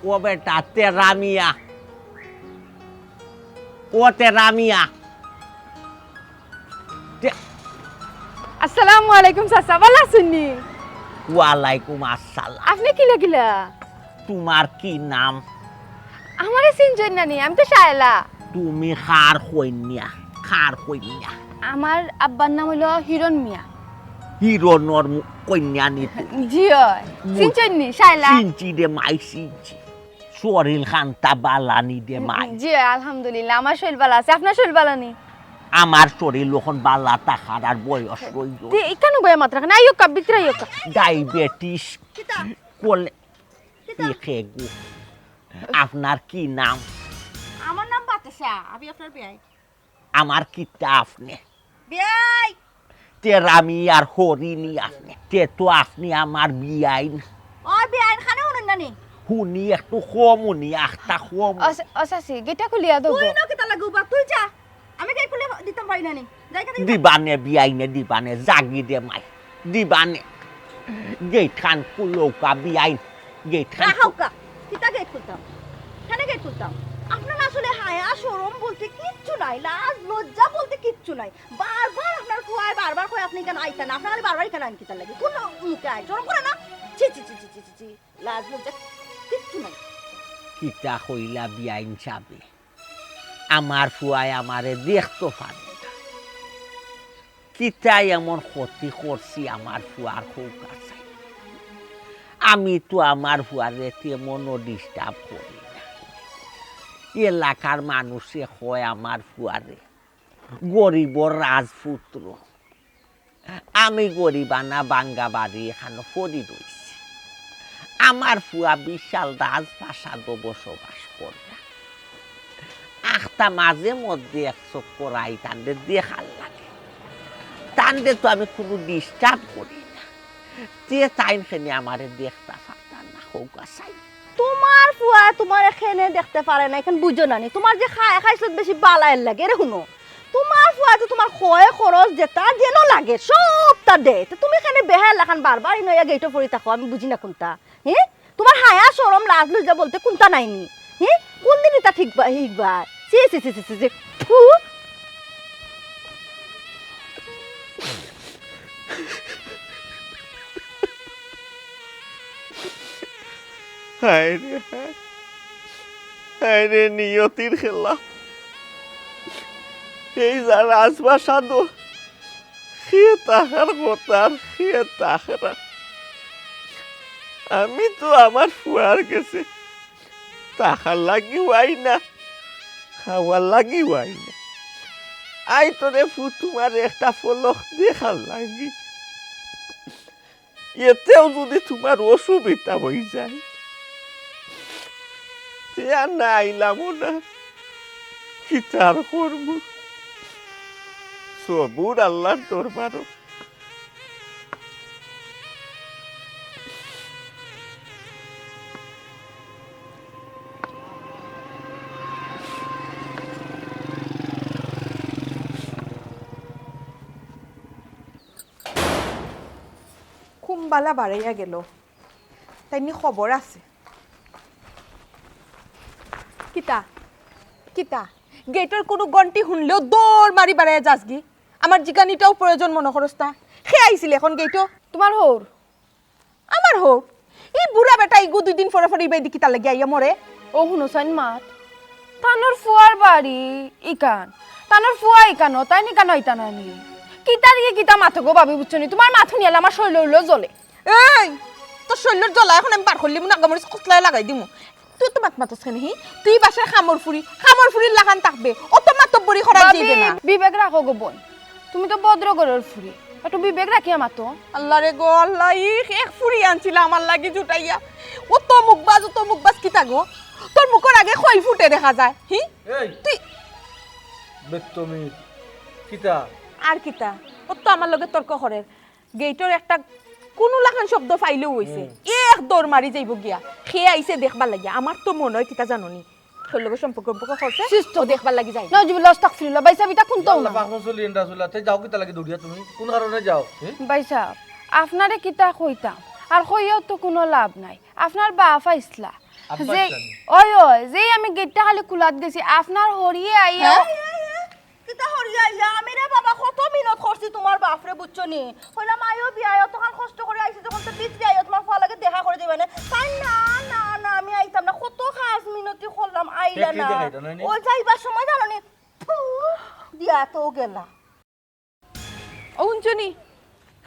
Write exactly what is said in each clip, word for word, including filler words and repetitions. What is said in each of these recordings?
ও বেটা, তেরা মিয়া। ও তেরা মিয়া। তে- আসসালামু আলাইকুম চাচা, ভালা আছইন নি? ওয়ালাইকুম আসসালাম। আপনে কিলা কিলা? তুমার কি নাম? আমারে চিনছইন না নি? আমি তো শায়লা। তুমি কার কইন্যা? কার কইন্যা? আমার আব্বার নাম অইলো হিরণ মিয়া। হিরণর মু-, কইন্যা নি তুমি? জি অয়। চিনছইন নি? শায়লা। চিনছি রে মাই, চিনছি। শরীল খান্তা বালা নি রে মাই? জি অয়, আলহামদুলিল্লাহ। আমার শরীল বালা আছে। আপনার শরীল বালা নি? আমার শরীল অখন বালা থাকার আর বয়স রইল। তে ইকানো বইয়া মাতরা কেনে? আইওকা, ভিতরে আইওকা। ডায়াবেটিস। কিতা? কোলে। কিতা? ইখে গু। আপনার কি নাম? আমার নাম বাতাসা, আমি আপনার বিয়াই। আমার কিতা আপনে? বিয়াই। তেরা মিয়ার হরিণী আপনে। তে তো আপনে আমার বিয়াইন। ওই বিয়াইন খানে হুনইন না নি? হুনি একটু কম হুনি, আখতা কম। ও চাচি, গেটটা খুলিয়া দেও গো। তুই ন কিতা লাগু বা, তুই যা। আমি গেট খুলে দিতাম পারি না নি। যাই খানে। দিবানে বিয়াইনে দিবানে, জাগি দে মাই। দিবানে। গেট খান খুলউক্কা বিয়াইন। গেট খান রাখউক্কা। কিতা গেট খুলতাম? কেনে গেট খুলতাম? আপনার আসলে হায়া শরম বলতে কিচ্ছু নাই, লাজ লজ্জা বলতে কিচ্ছু নাই। বারবার আপনার ফুয়ায় বারবার কয় আপনে ইখান আইতা না, আপনার খালি বারবার ইখান আইন কিতার লাগি? কোন মুখে আইন? শরম করে না? ছি, ছি, ছি। লাজ লজ্জা কিচ্ছু নাই। কিতা কইলা বিয়াইন সাবে? আমার ফুয়ায় আমারে দেখতো পারে না। কিতা এমন ক্ষতি করছি আমার ফুয়ার, কউক্কা চাই? আমি তো আমার ফুয়ারে তেমনও disturb করি না। এলাকার মানুষে কয় আমার ফুয়ারে গরিবর রাজপুত্র। আমি গরিবানা ভাঙ্গা বাড়ি এখানো পড়ি রইছি। আমার ফুয়া বিশাল রাজপ্রাসাদো বসবাস কররা। আখতা মাঝে মধ্যে এক চক্কর আই, তানরে দেখার লাগি। তানরে তো আমি কুনু disturb করি না। তে তাইন কেনে আমারে দেখতা পারতা না, কউক্কা চাই? তুমার ফুয়া তুমারে কেনে দেখতে পারে না, ইখান বুঝো না নি? তুমার যে খায়, খাইছলত বেশি বালা এর লাগি, এরে হুনো। তুমার ফুয়া তো তুমার খয় খরচ যেতা যেন লাগে, সবতা দেয়। তে তুমি কেনে বেহায়া লাখান বারবার ইনো আইয়া গেটো পড়ি থাকো, আমি বুঝি না কুনতা। হে? তুমার হায়া শরম লাজ লজ্জা বলতে কুনতা নাই নি? হে? কুনদিন ইতা ঠিক বা-, হিকবায়? ছি, ছি, ছি, ছি, ছি, ছি। ফু। হায় রে হায়। হায় রে নিয়তির খেলা। এই যা রাজপ্রাসাদো, কে থাকার কথা আর কে থাকে না। আমি তো আমার ফুয়ার গেছে থাকার লাগিও আই না, খাওয়ার লাগিও আই না। আই তো রে ফু তুমার একটা পলক দেখার লাগি। এতেও যুদি তুমার অসুবিধা অইযায়, তে আর না আইলামও না, কিতা আর করমু? সবুর আল্লার দরবারো। কুম্বালা বাড়াইয়া গেল, তাইন নি খবর আছে। কিতা? কিতা? গেটর কুনু ঘন্টি হুনলেও দৌড় মারি বাড়াইয়া যাসগি। আমার জিগানিটাও প্রয়োজন মনো করস না। কে আইছিল অখন গেটো? তুমার হউর। আমার হউর? ই বুড়া বেটা ইগু দুইদিন পরে পরে ইবায়দি কিতার লাগি আইয়া মরে? ও হুনো চাইন মাত। তানর ফুয়ার বাড়ি ইকান। তানর ফুয়া ইকানো, তাইন ইকানো আইতা না নি? কিতা দিয়া কিতা মাতো গো ভাবি, বুঝছো নি? তুমার মাত হুনিয়ালে আমার শরীল উরলো জ্বলে। এই, তোর শরীলর জ্বলা অখন আমি বার করিলিমু, নাগামরিচ কচলায় লাগাই দিমু। তুই তো মাত মাতস কেনে হি? তুই বাসার কামর ফুরি, কামর ফুরির লাখান থাকবে। অত মাতব্বরি করা যাইবে না। বিবেক রাখো গো বইন, তুমি তো ভদ্র ঘরর ফুরি, একটু বিবেক রাখিয়া মাতো। আল্লারে গো আল্লা, ই এক ফুরি আনছিলা আমার লাগি জুটাইয়া। অত মুখবাজ, অত মুখবাজ কিতা গো? তোর মুখর আগে খই ফুটে দেখা যায়, হি? এই, তুই বেত্তমিজ, কিতা? আর কিতা? অত আমার লগে তর্ক করের। গেটর একটা কুনু লাখান শব্দ পাইলেউ অইছে, হুম। এক দৌড় মারি যাইবো গিয়া। কে আইছে দেখবার লাগিয়া। আমার তো মনো অয় কিতা জানো নি? তোর লগে সম্পর্ক, সম্পর্ক করছে, সুস্থ। ও দেখবার লাগি যায়। নাউজুবিল্লাহ, আস্তাগফিরুল্লাহ। ভাইসাব, ইতা কুনতাউ না। আল্লাহ পাক রসুল ইন রাসুল্লাহ। তে যাও কিতা লাগি দৌড়িয়া তুমি? কুন কারণে যাও? হুম? ভাইসাব, আপনারে কিতা কইতাম? আর কইয়াও তো কুনু লাভ নাই। আপনার বাপ আইছলা। আব্বা যে, আইছইন নি? ওই, ওই, যেই আমি গেটটা খালি খুলাত গেছি, আপনার হরিয়ে আইয়া হ্যাঁ? কিতা হরিয়া আইয়া? আমি রে বাবা কত মিনত করছি তুমার বাফরে, বুঝছো নি? কইলাম, "আইও বিয়াই, অতখান কষ্ট করি আইছি যখন, তো ভিতরে আইও, তুমার ফুয়ার লগে দেখা করি দিবায় নে।" তাই না, না, না, আমি আইতাম না। কত খাছ মিনতি করলাম, আইলা না। ও যাইবার সময় জানো নি, ফু দিয়া তো গেলা। ও হুনছো নি,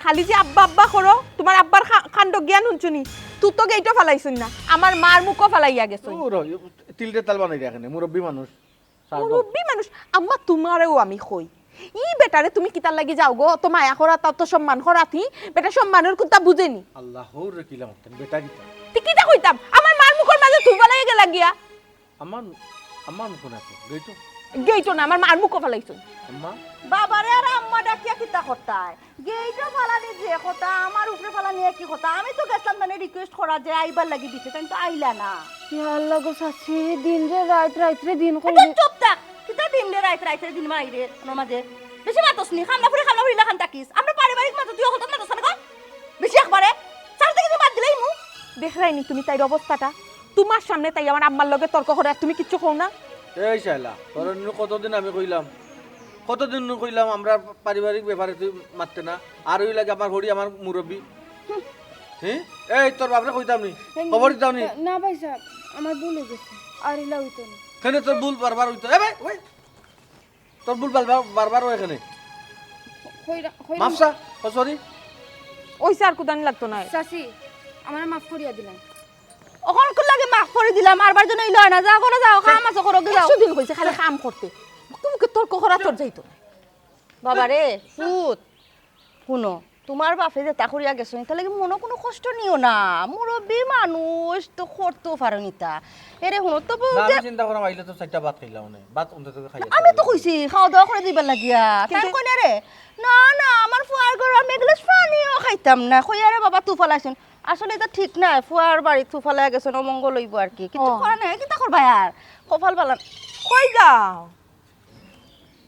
খালি যে আব্বা আব্বা করো, তুমার আব্বার খা-, কাণ্ড জ্ঞান হুনছো নি? তুই তো গেইটও ফালাইছইন না, আমার মার মুখও ফালাইয়া গেছইন। দূর হ, তিলরে তাল বানাই রাখে না, মুরব্বি মানুষ। ছাড় দাও। মুরব্বি মানুষ, আম্মা তুমারেও আমি কই, ই বেটারে তুমি কিতার লাগি যাও গো? অত মায়া করাত, অত সম্মান করাত, হি বেটা সম্মানর কুন্তা বুঝে নি। আল্লাহ, হউর রে কিলা মাততাম, বেটা কিতা? তি কিতা কইতাম? আমার মার মুখর মাঝে তুই ফালাইয়া গেলা গিয়া। আম্মা, আম্মা মুখো না তো, গেইটো। গেইটো না, আমার মার মুখো ফালাইছইন। আম্মা। বাবারে আর আম্মা ডাকিয়া কিতা করতায়? গেইটো ফালানি যে কথা, আমার উপরে ফালানি একই কথা। আমি তো গেছলাম তানে request করা যে আইবার লাগি দিছে, তাই তো আইলা না। ইয়া আল্লাহ গো চাচি, দিন রে রাইত, রাইত রে দিন করি। চুপ থাক। কিতা দিন রে রাইত, রাইত রে দিন মাই রে, আমার মাঝে। বেশি মাতস নি, খামলা ফুরি, খামলা ফুরি লাখান থাকিস। আমরা পারিবারিক মাতো তুই অকল মাতস না গো। বেশি একবারে। সারা থেকে বাদ দিলাই মু। দেখরায় নি তুমি তাইর অবস্থাটা? তুমার সামনে তাই আমার আম্মার লগে তর্ক করে আর তুমি কিচ্ছু কও না? এই শালা, তোরে নু কতদিন আমি কইলাম, কতদিন নু কইলাম আমরা পারিবারিক ব্যাপারে তুই মাততে না। আর ওই লাগে আমার হরি আমার মুরব্বি। হুম? এই তোর বাপরে কইতাম নি, খবর দিতাম নি। না ভাই সাহেব, আমার ভুল অই গেছে, আর ইলা অইতো না। কেনে তোর ভুল বারবার অইতো? এ ভাই, ওই, তোর ভুল বারবার, বারবার অয় কেনে। কইরা-, কইরা- মাফ চা, ও সরি। ওই স্যার কুদানি লাগতো না। চাচি, আমারে মাফ করিয়া দিলাম। অখন কুন লাগে মাফ করি দিলাম, আরবার যেন ইলা অয় না। যাও, করো, যাও, কাম আছে, করো, যাও। একশো দিন কইছে খালি কাম করতে, মুখে মুখে তর্ক করা তোর যাইতো না। বাবা রে, পুত, হুনো, তুমার বাপে যেতা করিয়া গেছইন, ইতার লাগি মনো কুনু কষ্ট নিও না। মুরব্বি মানুষ তো করতেও পারইন ইতা। এরে হুনো, তবু না, আমি যে চিন্তা করাম, আইলে তো চাইরটা ভাত খাইলাম নে। ভাত অন্তত খাইয়া আমি তো কইছি, খাওয়া দাওয়া করি দিবার লাগিয়া। তার কিন্তু কইনা রে, না, না, আমার ফুয়ার গরম এক গ্লাস পানিও খাইতাম না। কইয়া রে বাবা, তুফাল আইছইন। আসলে ইতা ঠিক নায়, ফুয়ার বাড়ি তুফালে গেছইন, অমঙ্গল অইবো আর কি। কিচ্ছু ও। করার নাই, কিতা করবা আর? কপাল বালা। কই যাও?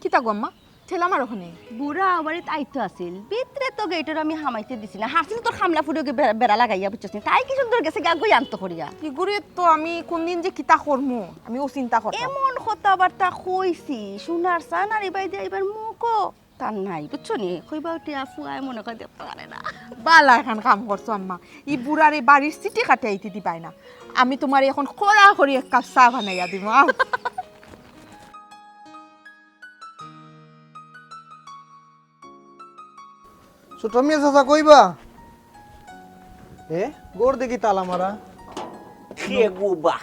কিতা গো আম্মা? ঠেলা মারো অখানে। বুড়া বাড়িত আইতো আছিল, ভিতরে তো গেইটর আমি হামাইতে দিছি না। হারছিল তোর খামলা ফুড়ি গিয়া বে-, বেড়া লাগাইয়া, বুঝছস নি? তাই কি সুন্দর গেছে গিয়া গই আনতো করিয়া। ইগুরে তো আমি কুনদিন যে কিতা করমু, আমি অউ চিন্তা করতাম। এমন কথাবার্তা কইছি, হুনার চান আর ইবায় দিয়া ইবার মুখও তার নাই, বুঝছো নি? কইবা উঠিয়া ফুয়ায় মনে কয় দেখতে পারে না। বালা একখান কাম করছো আম্মা, ই বুড়ারে বাড়ির চিটি কাটাইতে দিবায় না। আমি তুমারে অখন কড়া করি এক কাপ চা বানাইয়া দিমু, আও। ছোট মিয়া চাচা কইবা? এ, ঘর দেখি তালা মারা। কে গো বা?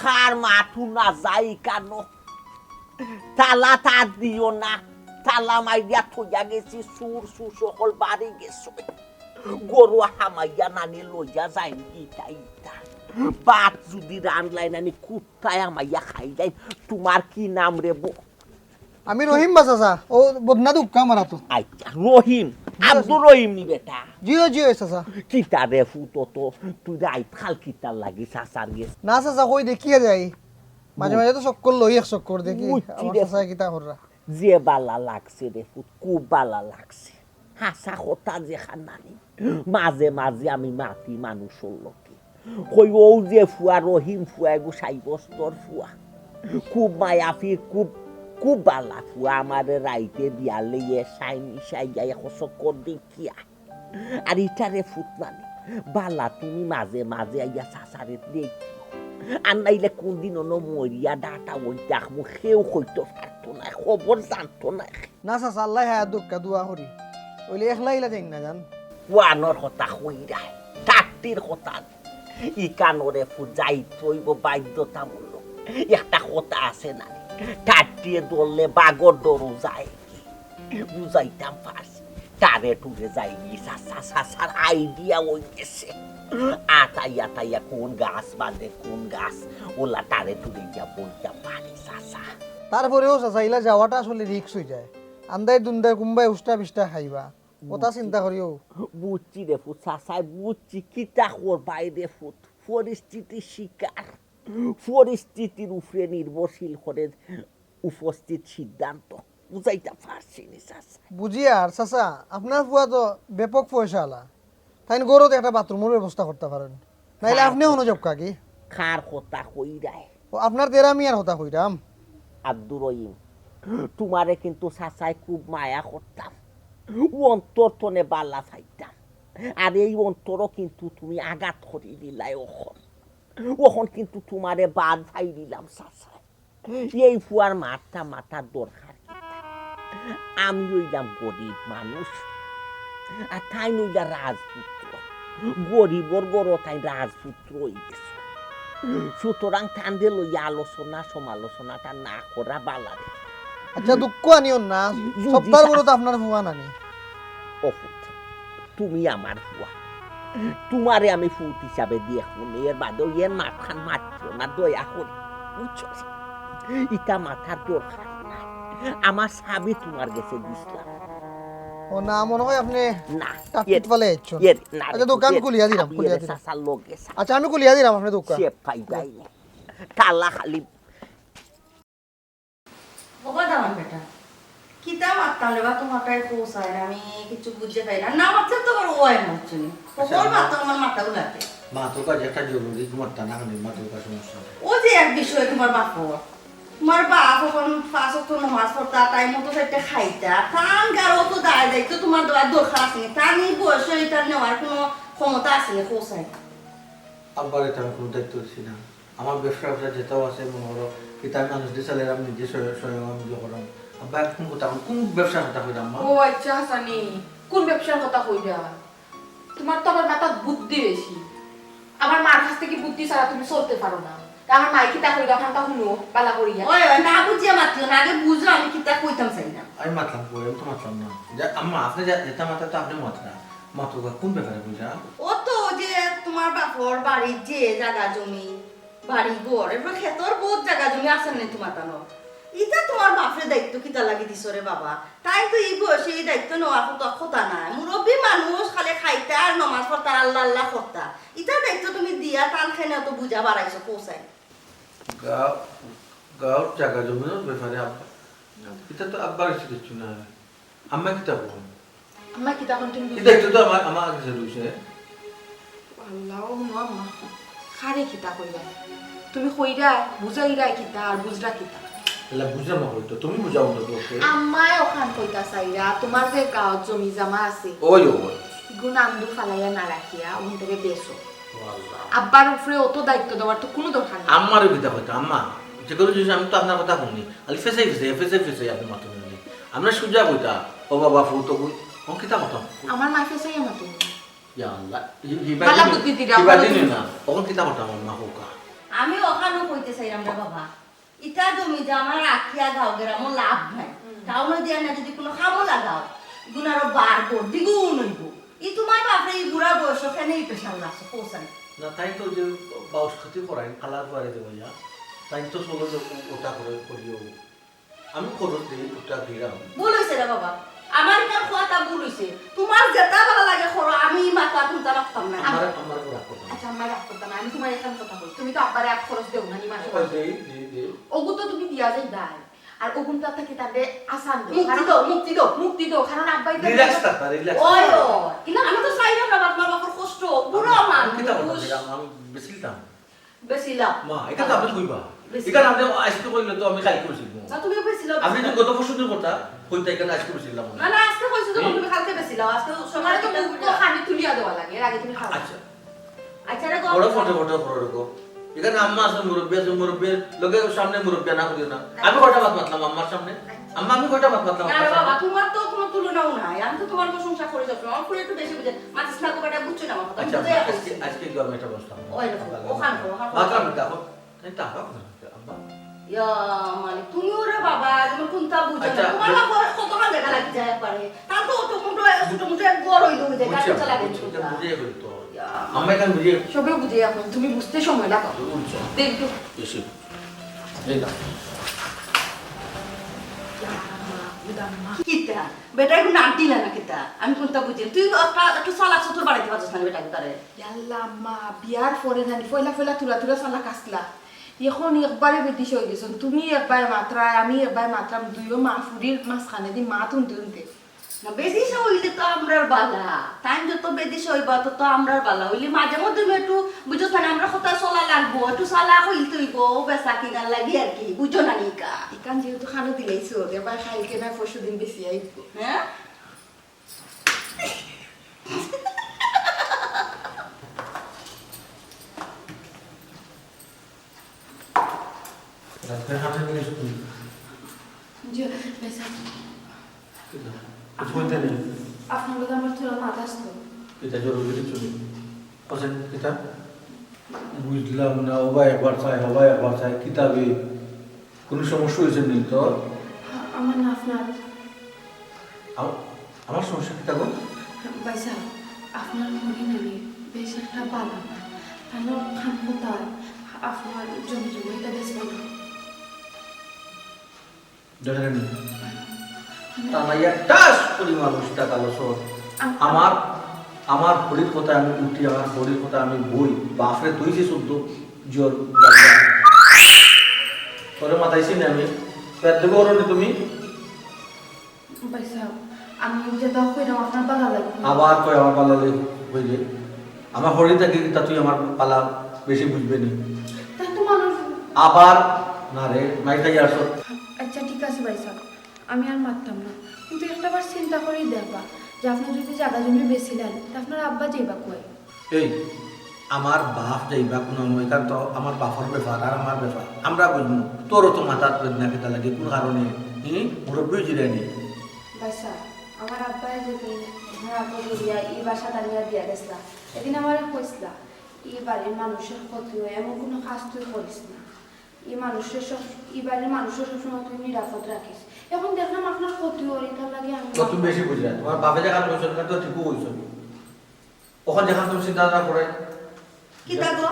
কার মাত হুনা যায় কানো? তালা তার দিও না। তালা মারিয়া থইয়া গেছি, চুর, চুর সকল বাড়ি গেছে। গরু হামাইয়া নানি লইয়া যাইন গি ইতা ইতা। ভাত যদি রানলায় নানি কুত্তায় হামাইয়া খাইলাইন। তুমার কি নাম রে বো? আমি রহিম বা চাচা, ও বদনা দুক্কা মারা তো। আচ্ছা, রহিম, আব্দুর রহিম নি বেটা? জি অয়, জি অয় চাচা। কিতা রে ফুত তো, তুই রাইত খাল কিতার লাগি চাচার গেছে? না চাচা, কই দেখিয়া যাই। মাঝে মাঝে তো চক্কর লই, এক চক্কর দেখি, বুঝছি আমার রে। চাচায় কিতা কররা। যে বালা লাগছে রে ফুত, খুব বালা লাগছে। হাছা কথা যেখান নানি, মাঝে মাঝে আমি মাতি মানুষর লগে। কই অউ যে ফুয়া, রহিম ফুয়া, এগু সাব্যস্তর ফুয়া। খুব মায়াফি, খুব, খুব বালা ফুয়া। আমারে রাইতে বিয়ালে ইয়ে সাইনি সাইয়া এক চক্কর দেখিয়া। আর ইটারে ফুত নানি, বালা তুমি মাঝে মাঝে আইয়া চাচারে দেখিও। আর নাইলে কুনদিন অনো মরিয়া ডাটা অইতাম, কেউ কইতো পারতো নায়, খবর জানতো নায়। না চাচা, আল্লায় হায়াত দেউক্কা, দোয়া করি। অইলে একলা ইলা যাইন না যান। ওয়ানোর কথা কইরায়, টাট্টির কথা। ইকানোরে ফুজাইত অইবো বাধ্যতামূলক। একটা কথা আছে না, টাট্টিয়ে ধরলে বাগর ডরও যায়। বুঝাইতাম পারছি। তারে টুরে যাইনি, চাচা, চাচার আইডিয়া অই গেছে। আতাইয়া আতাইয়া কোন গাছ বাঁধে, কোন গাছ, ওলা তারে টুরে গিয়া বলতাম পারি, চাচা। তারপরেও চাচা, ইলা যাওয়াটা আসলে রিস্ক অই যায়। আন্দাই দুন্দাই কুম্বাই উষ্টা বিষ্টা খাইবা। কথা চিন্তা করিও। বুঝছি রে ফুত, চাচাই বুঝছি, কিতা করবায় রে ফুত, পরিস্থিতির শিকার। পরিস্থিতির উপরে নির্ভরশীল করে উপস্থিত সিদ্ধান্ত। বুঝাইতাম পারছি নি চাচা। বুঝিয়ার চাচা, আপনার ফুয়া তো ব্যাপক পয়সাআলা, তাইন ঘরো একটা বাথরুমর ব্যবস্থা করতা পারইন, নাইলে আপনে অনো যাউক্কা গি। কার কথা কইরায়? ও, আপনার দেরা মিয়ার কথা কইরাম। আব্দুর রহিম, তুমারে কিন্তু চাচায় খুব মায়া করতাম, অন্তর তনে বালা চাইতাম। আর এই অন্তরও কিন্তু তুমি আঘাত করি দিলায় অখন। অখন কিন্তু তুমারে বাদ পাই দিলাম চাচায়। এই ফুয়ার মাতটা মাতার দরকার কিতা? আমি অইলাম গরিব মানুষ, আর তাইন অইলা রাজপুত্র। গরিবর ঘরো তাইন রাজপুত্র অই গেছে। সুতরাং তানরে লইয়া আলোচনা সমালোচনাটা না করা বালা রে। আচ্ছা, দুঃখ আনিও না, বুঝি সবতার যা। বড় তো আপনার ফুয়া নানি। ও পুত, তুমি আমার ফুয়া, তুমারে আমি পুত হিসাবে দেখমু নে, এর বাদে এর মাতখান মাতিও না, দয়া করি, বুঝছো? ইটা মাতার দরকার নাই। আমার চাবি তুমার গেছে দিছলাম। ও না, মনে হয় আপনি না, টাটপিট এর, ফালে আইচ্ছন। এর, না রে, আচ্ছা, দোকান এর খুলিয়া দিলাম, চাবি খুলিয়া এর দিলাম। চাচার লগে আছে। আচ্ছা, আমি খুলিয়া দিলাম আপনি দোকান। সে পাই যাই না। তালা খালি। ওবা দামান বেটা, কিতা মাততাম রে বা, তুমার তাই পৌঁছায় না, আমি কিচ্ছু বুঝতে পারি না। না মাতলে তো আবার ওয়াই মাতছুনি। আচ্ছা, ওর মা- মাত আমার মাথা উলাতে। মা, তোর কাছে একটা জরুরি মাততাম না, আমি মা, তোর কাছে সমস্যা নেই। ও যে এক বিষয়ে তুমার বাপ, তুমার বাপ অখন পাঁচ ওয়াক্ত নমাজ পড়তা, টাইম মতো চাইরটা খাইতা, তান গারো তো দায় দায়িত্ব তুমার দেওয়ার দরকার আছে নি? তান এই বয়সে ইটা নেওয়ার কোনো ক্ষমতা আছে নি? পৌঁছায় না। আব্বারে তো আমি কোনো দায়িত্ব দিছি না। আমার ব্যবসা ব্যবসা যেটাও আছে, মনে করো, কিতা আমি মানুষ দিয়ে চালাই, আমি নিজে স্বয়ং, স্বয়ং আমি ইয়ে করাম। আব্বা, এখন কোন কথা, কোন ব্যবসার কথা কইলাম, মা? ও আচ্ছা, হাসানি, কোন ব্যবসার কথা কইরা? তুমার তো আবার মাথাত বুদ্ধি বেশি। আমার মার কাছ থাকি বুদ্ধি ছাড়া তুমি চলতে পারো না। তা আমার মাই কিতা কইরা, খানটা হুনো, বালা করিয়া। ওই, ওই, না বুঝিয়া মাতিও না, আগে বুঝো আমি কিতা কইতাম চাই না। আমি মাতলাম কই, আমি তো মাতলাম না। যে আম্মা, আপনি যে-, যেটা মাতরা তো আপনি মাতরা। মাতরা কোন ব্যাপারে বুঝা? ও তো ওই যে তুমার বাপর বাড়ির যে জাগা জমি, বাড়ি ঘর, এরপর খেতর বহুত জাগা জমি আছে নি তুমার তানো? ইটা তুমার বাপরে দায়িত্ব কিতা লাগি দিছো রে বাবা? তাইন তো এই বয়সে এই দায়িত্ব নেওয়ার কথা, কথা নাই। মুরব্বি মানুষ খালি খাইতা আর নমাজ পড়তা, আল্লাহ আল্লাহ করতা। ইটা দায়িত্ব তুমি দিয়া তান খেনে অত বুঝা বাড়াইছো, পৌঁছায়। গাঁও, গাঁওর জাগা জমির ব্যাপারে আব্বা, ইটা তো আব্বার কাছে কিচ্ছু না। আম্মা কিতা কইন? আম্মা কিতা কইন তুমি এই বুঝো? দায়িত্ব তো আমার, আমার কাছে রইছে। আল্লাহ, ও মা, মা। কারে কিতা কইরা? তুমি কইরা, বুঝাইরা কিতা আর বুঝরা কিতা? এলা বুঝলাম না হয়তো, তুমি বুঝাও না তো ওকে। আম্মায় অখান কইতা চাইরা, তুমার যে গাঁওত জমি জামা আছে, ওই, ওই। ইগুন আন্দু ফালাইয়া না রাখিয়া, ওখান থেকে বেচো। ও আল্লাহ। আব্বার উপরে অত দায়িত্ব দেওয়ার তো কোনো দরকার নেই। আম্মারও কিতা কইতা, আম্মা, যে কোনো জিনিস আমি তো আপনার কথা শুনি, খালি ফেসাই ফেসাই, ফেসাই ফেসাই আপনি মাথা নিয়ে। আমরা সুজা কইতা, ও বাবা, ফু তো কই, ও কিতা কথা? আমার মাই ফেসাইয়া মাতো। ইয়া আল্লাহ, হি-, হিবা বালা দিন, বুদ্ধি দিরা, হিবা বালা দিন বুদ্ধি। না, অখন কিতা কথা আমার মা কউকা? আমি অখানও কইতে চাইরাম রে বাবা, ইতা জমি যে আমার রাখিয়া গাঁও গেরামও লাভ নাই। হুম। টাউনো দিয়া না যদি কোনো কামও লাগাও, ইগুন আরো বাড়বো, দ্বিগুণ অইবো। ই তুমার বাপরে ই বুড়া বয়সো কেনে ই প্রেশার লাগছে, কও চাই। না, তাইন তো যে বাউস খেতি করাইন, কালার পারে দেবো ইয়া, তাইন তো চলো যে ও-, ওটা করে করিও। আমি খরচ দেই, ওটা দিলাম। ভুল অইছে রে বাবা, আমার ইখান কওয়াটা ভুল অইছে। তুমার যেটা ভালা লাগে করো, আমি ই মাত আর হুনতাম পারতাম না। আমার, আমার রাগ করতাম না। আচ্ছা, আমার রাগ করতাম না, আমি তুমার এখান কথা কই। তুমি তো আব্বারে আর খরচ দেও না, নি মাসে ওই মাসে। দেই, দেই, দেই। ওগু তো তুমি দিয়া যাইবায়। আর ওগুন তো থাকি তারে আসান দেও। মুক্তি কারণ দেও, মুক্তি দেও। মুক্তি দেও, কারণ আব্বাই তো রিল্যাক্স থাকবা, রিল্যাক্স ওই, থাকবা। ওই। ইলা আমি তো চাইলাম না, বাপ মা বাপর কষ্ট, বুড়া আমি, আমি কিতা করতাম, মানুষ। আমি, আমি বেচিলতাম। বেচিলাও। মা, এটা তো আপনি কইবা। বেচিলাও। এটা আপনি আজকে কইলে তো আমি কালকে বেচিব। না, তুমি বেচিলাও, আপনি তো বেচিলাও। গত পরশু দিন কথা, কইতা এখানে আজকে বেচিলাম। না, না, আজকে কইছো যখন হুম? তুমি কালকে বেচিলাও, আজকে সময় তোমার তো কিতা মুখ তো বেচিলাও? খালি তুলিয়া দেওয়া লাগে, এর আগে তুমি খাও। আচ্ছা। আচ্ছা রে, গো। বড় ফটো ফটো করো রে গো। এখানে আম্মা আছে, মুরব্বি আছে, মুরব্বির লগে সামনে মুরব্বি না করিও না। আমি কয়টা মাত মাতলাম আম্মার সামনে? আম্মা, আমি কয়টা মাত মাতলাম না রে আম্মার বাবা, সামনে? তোমার তো কোনো তুলনাও নাই। আমি তো তোমার প্রশংসা করে যাচ্ছি। আমার ফুলে একটু বেশি বুঝে। মাতিস না গো বেটা, বুঝছো না আমার কথা। আচ্ছা, বুঝে আম্মা, যাচ্ছি। আজকে, আজকে একটু আমি এটা বসতাম। ওই দেখো, ওখানে, ওখানে। মাতলাম, দেখো। তাই তো আবার। ইয়া মালিক, তুমি ওরে বাবা, যেমন কোনটা বুঝো না। আচ্ছা, তোমার বাবা কতটা জায়গা লাগি যায় একবারে। তার তো অত মুঠো, ছোট মুঠো এক ঘর হইলো, ওই জায়গা বুঝছি, তো চালা বুঝছি, বুঝছি, এটা না। বুঝিয়ে বলি তো। ইয়া। আমরা এখানে বুঝিয়ে সবে বুঝে এখন, তুমি বুঝতে সময় লাগাও। বুঝছো। দেখ তো। এসে। এই না। ইয়া মা, উদা মা। কিতা? বেটা, এখন নাক দিলা না কিতা? আমি কোনটা বুঝি? তুই একটা, একটু চালাক চতুর বাড়াইতে পারছিস না বেটা, তারে। ইয়াল্লা মা, বিয়ার পরে জানি ফয়লা ফয়লা থুড়া থুড়া চালাক আসলা। এখন একবারে বেদিশা হয়ে গেছো। তুমি একবারে মাতরায়, আমি একবারে মাতরাম, দুইও মা ফুরির মাঝখানে দি মাত হুনতে হুনতে। বেদিশা অইলে তো আমরার বালা, তাইন যত বেদিশা অইবা তত আমরার বালা। অইলে মাঝে মধ্যে একটু, বুঝছো না, আমরার কথা চলা লাগবো, একটু চালাক অইতে অইবো, বেচা কিনার লাগি আর কি, বুঝছো না নিকা? ইখান যেহেতু খানো দিলাইছো, এবার কাইলকে না পরশু দিন বেশি আইবো। হ্যাঁ? রাস্তায় খানা নিয়ে এসো তুমি। জি, ভাই সাহেব। কিতা? কিছু কইতে নেই? আপনার লগে আমার থুড়া মাত আছিল। কিতা জরুরি কিছু নেই? আচ্ছা, কিতা? বুঝলাম না, ওবা একবার চাই, ওবা একবার চাই, কিতা বে? কোনো সমস্যা অইছে নি তোর? আমার না আপনার। আম-, আমার সমস্যা কিতা গো? ভাই সাহেব, আপনার হরি নানি বেশ একটা বালা না। তানর খান কথা আপনার জমি জমা এটা বেচবা না। দেখলেন নি? তামাইয়া টাস করি মানুষ টাকা লসর। আম- আমার, আমার হরির কথা আমি উঠি, আমার হরির কথা আমি বই। বাফরে তুই যে শুদ্ধ জোর বাবা। তোরে মাতাইছি না আমি? পেট দেবো ওরনে তুমি? ভাই সাহেব, আমি যেটা কইরাম আপনার বালা লাগবো। আবার কই আমার বালা লাগবো কইলে? আমার হরি থাকি কিতা তুই আমার বালা বেশি বুঝবে নি? তাই তো মানুষ। আবার না রে, মাই খাই আসো। আচ্ছা, ঠিক আছে ভাই সাহেব, আমি আর মাততাম না, কিন্তু একটা বার চিন্তা করি দেখবা যে আপনি যদি জাগা জমি বেচিলাইন, তা আপনার আব্বা যাইবা কই? এই, আমার বাফ যাইবা কোনো নয়, কারণ তো আমার বাফর ব্যাপার আর আমার ব্যাপার, আমরা বুঝবো। তোরও তো মাথাত বেদনা কিতা লাগে, কোন কারণে? হুম, মুরব্বী জিরানি। ভাই সাহেব, আমার আব্বায় যেদিন আমার আব্বা বলিয়া এই বাসা টানিয়া দিয়া গেছলা, এদিন আমারে কইছলা, "এই বাড়ির মানুষের ক্ষতি হয়, এমন কোনো কাজ তুই করিস না। এই মানুষের সব, এই বাড়ির মানুষের সবসময় তুই নিরাপদ রাখিস।" এখন দেখলাম আপনার ক্ষতি হয়, এটার লাগে আমি তো তুমি বেশি বুঝলে, তোমার বাপে যেখান কইছো, সেখান তো ঠিকও কইছো। ওখান যেখান তুমি চিন্তা না করে। কিতা গো?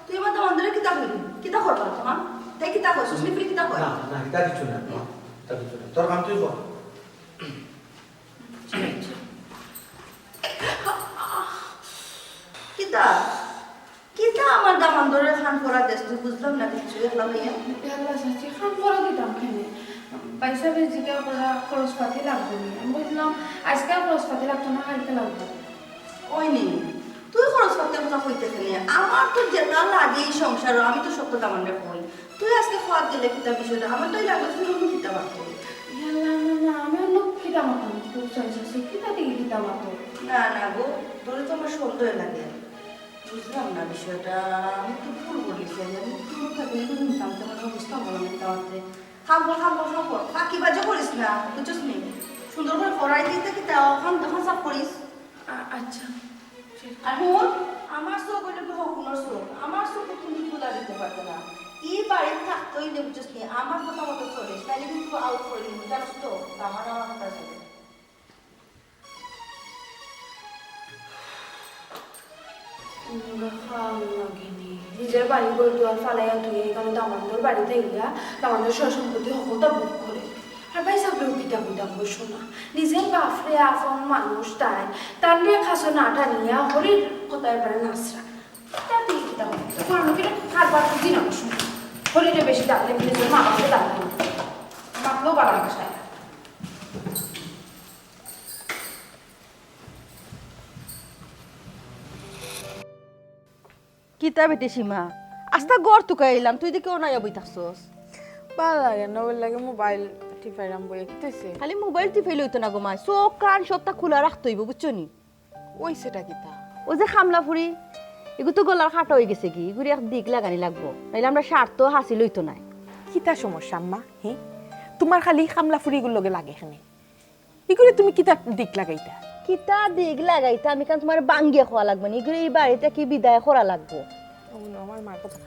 তুই আমার দামান্দরে কিতা কইলি? কিতা করবা তোমার? তাই কিতা কয়? সুসলি ফিরে কিতা কয়? না, না, কিতা কিছু না, মা। কিতা কিছু না। তোর কাম তুই কর। কিতা? কিতা আমার দামান্দরে খান পরা দেস তুই? বুঝলাম না কিচ্ছু, একলা লইয়া। একলা চাচি, খান পরা দিতাম কেনে? পয়সা বেশ জিগা করা খরচপাতি লাগবো নি। আমি বুঝলাম, আজকে আর খরচপাতি লাগতো না, কালকে লাগবো। ওই নি, তুই খরচপাতির কথা কইতে কেনে? আমার তো যেটা লাগে এই সংসারো, আমি তো সত্য দামান্দরে কই। তুই আজকে খোয়াত গেলে কিতা বিষয়টা? আমার তো এই লাগলো তুই অন্য কিতা মাতো। ইয়াল্লা, না, না, আমি অন্য কিতা মাতো? তুই চয়েস আছে, কিতা দিকে কিতা মাতো? না, না গো, তোরে তো আমার সন্দেহ লাগে। বুঝলাম না বিষয়টা, আমি তো ভুল বলিছি, আমি তো থাকলে তো শুনতাম, তেমন অবস্থা বলো মিথ্যা মাত্রে। খাম কর, খাম কর, খাম কর, ফাঁকিবাজি করিস না, বুঝছস নি? সুন্দর করে কড়াই দিতে কি তা ওখান তখন সাফ করিস। আ-, আচ্ছা, ঠিক। আর হুন, আমার চোখ হইলে কি হকুনোর চোখ, আমার চোখ কিন্তু তুলা দিতে পারতো না। এই বাড়ির থাকতে হইলে বুঝছস নি, আমার কথা মতো চলিস, নাইলে কিন্তু আউট করে দিব, জানোস তো, আমার আমার কথা চলে। নিজের বাড়ি ঘর দুয়ার ফালাইয়া তুই এখানে দামান্দর বাড়িত আইয়া দামান্দর সয় সম্পত্তি হকলতা ভোগ করে। আর ভাই সাহেবরেও কিতা কইতাম গো সোনা, নিজের বাপরে আপন মানুষ তাই, তার নিয়ে খাসো না টানিয়া হরির কথায় পারে নাচরা। তার দিয়ে কিতা হবে? তো কারণ কিনা কারবার বুঝি না গো সোনা। হরিরে বেশি ডাকলে নিজের মা বাপকে ডাকলে না। মাতলেও বাড়ান ভাষায়। কিতা বেটি সীমা, আস্তা ঘর তুকাই আইলাম, তুই দেখি অনাইয়া বই থাকছস। ভালা লাগে না, ওর লাগে মোবাইল টিপাইরাম বইয়া, কিতা অইছে? খালি মোবাইল টিপাইলে অইতো না গো মাই, চোখ কান সবটা খোলা রাখতে অইবো, বুঝছো নি? অইছেটা কিতা? ও যে খামলা ফুরি, এগু তো গলার কাটা অইগেছে গি, এগুরে এক দিক লাগানি লাগবো, নাইলে আমরার স্বার্থ হাসিল অইতো নায়। কিতা সমস্যা আম্মা? হে, তুমার খালি খামলা ফুরিগুর লগে লাগে কেনে? ইগুরে তুমি কিতা দিক লাগাইতা? কিতা দিক লাগাইতা? আমি কান তুমারে বাঙ্গিয়া কওয়া লাগবো নি? ইগুরে ই বাড়ি থাকি বিদায় করা লাগবো। ও না, আমার মার কথা।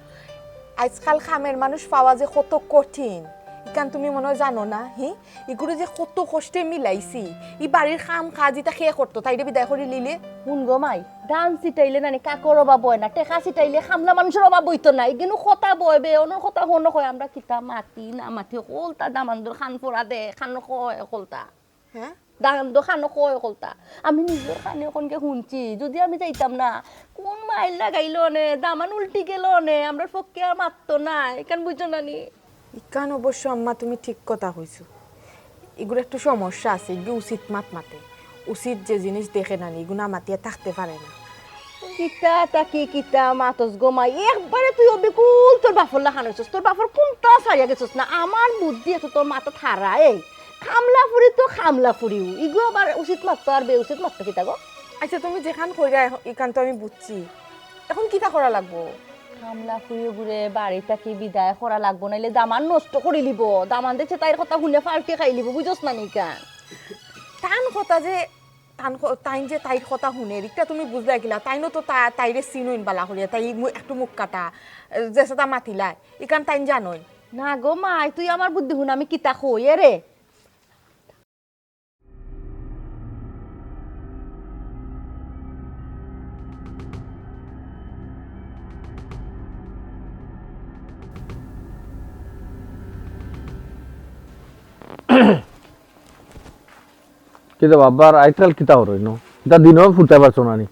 আইজকাল কামের মানুষ পাওয়া যে কত কঠিন, ইখান তুমি মনে হয় জানো না, হি? ইগুরে যে কত কষ্টে মিলাইছি, ই বাড়ির কাম কাজ ইতা কে করতো, তাইরে বিদায় করিলিলে? হুন গো মাই, ধান ছিটাইলে নানি কাকর অভাব অয় না, টেকা ছিটাইলে খামলা মানুষর অভাব অইতো না। ইগিনু কথা বয় বে, অনর কথা হনো কয়, আমরা কিতা মাতি না মাতি, হকলতা দামান্দর কান পড়া দে, কান কয় হকলতা। হ্যাঁ? দামান্দর কানো কয় হকলতা। আমি নিজর কানে অখনকে হুনছি, যুদি আমি যাইতাম না, কুন মাইর লাগাইলো অনে, দামান উল্টি গেলো অনে, আমরার পক্ষে আর মাততো না, ইখান বুঝছো না নি? ইখান অবশ্য আম্মা তুমি ঠিক কথা কইছো। ইগুর একটু সমস্যা আছে, ইগু উচিত মাত মাতে। উচিত যে জিনিস দেখে না নি, ইগু না মাতিয়া থাকতে পারে না। কিতা তা কি, কিতা মাতস গো মাই, একবারে তুই অবিকুল তোর বাফর লাখান অইছস। তোর বাফর কুনতা ছাড়িয়া গেছস না? আমার বুদ্ধি এত তোর মাথা থারা, এই কামলা ফুরি তো কামলা ফুরিউ, ইগু আবার উচিত মাততো আর বেউচিত মাততো কিতা গো? আচ্ছা, তুমি যেখান কইরা এখন, ইখান তো আমি বুঝছি, এখন কিতা করা লাগবো? কামলা ফুরিগুরে বাড়ি থাকি বিদায় করা লাগবো, নাইলে দামান নষ্ট করিলিবো। দামান দেখছে তাইর কথা হুনে ফাল্টি খাইলিবো, বুঝস না নি ইখান? তান কথা যে, তান ক-, তাইন যে তাইর কথা হুনে, ইটা তুমি বুঝলায় কিলা? তাইনও তো তা-, তাইরে চিনইন বালা করিয়া, তাই মু-, একটু মুখ কাটা, যে সেটা মাতিলায়, ইখান তাইন জানইন। না গো মাই, তুই আমার বুদ্ধি হুন, আমি কিতা কই, এ রে। কিতা বাবা, আর আজকাল কিতা অর ইনো? ইতা দিনও ফুরতায় পারছো না নি?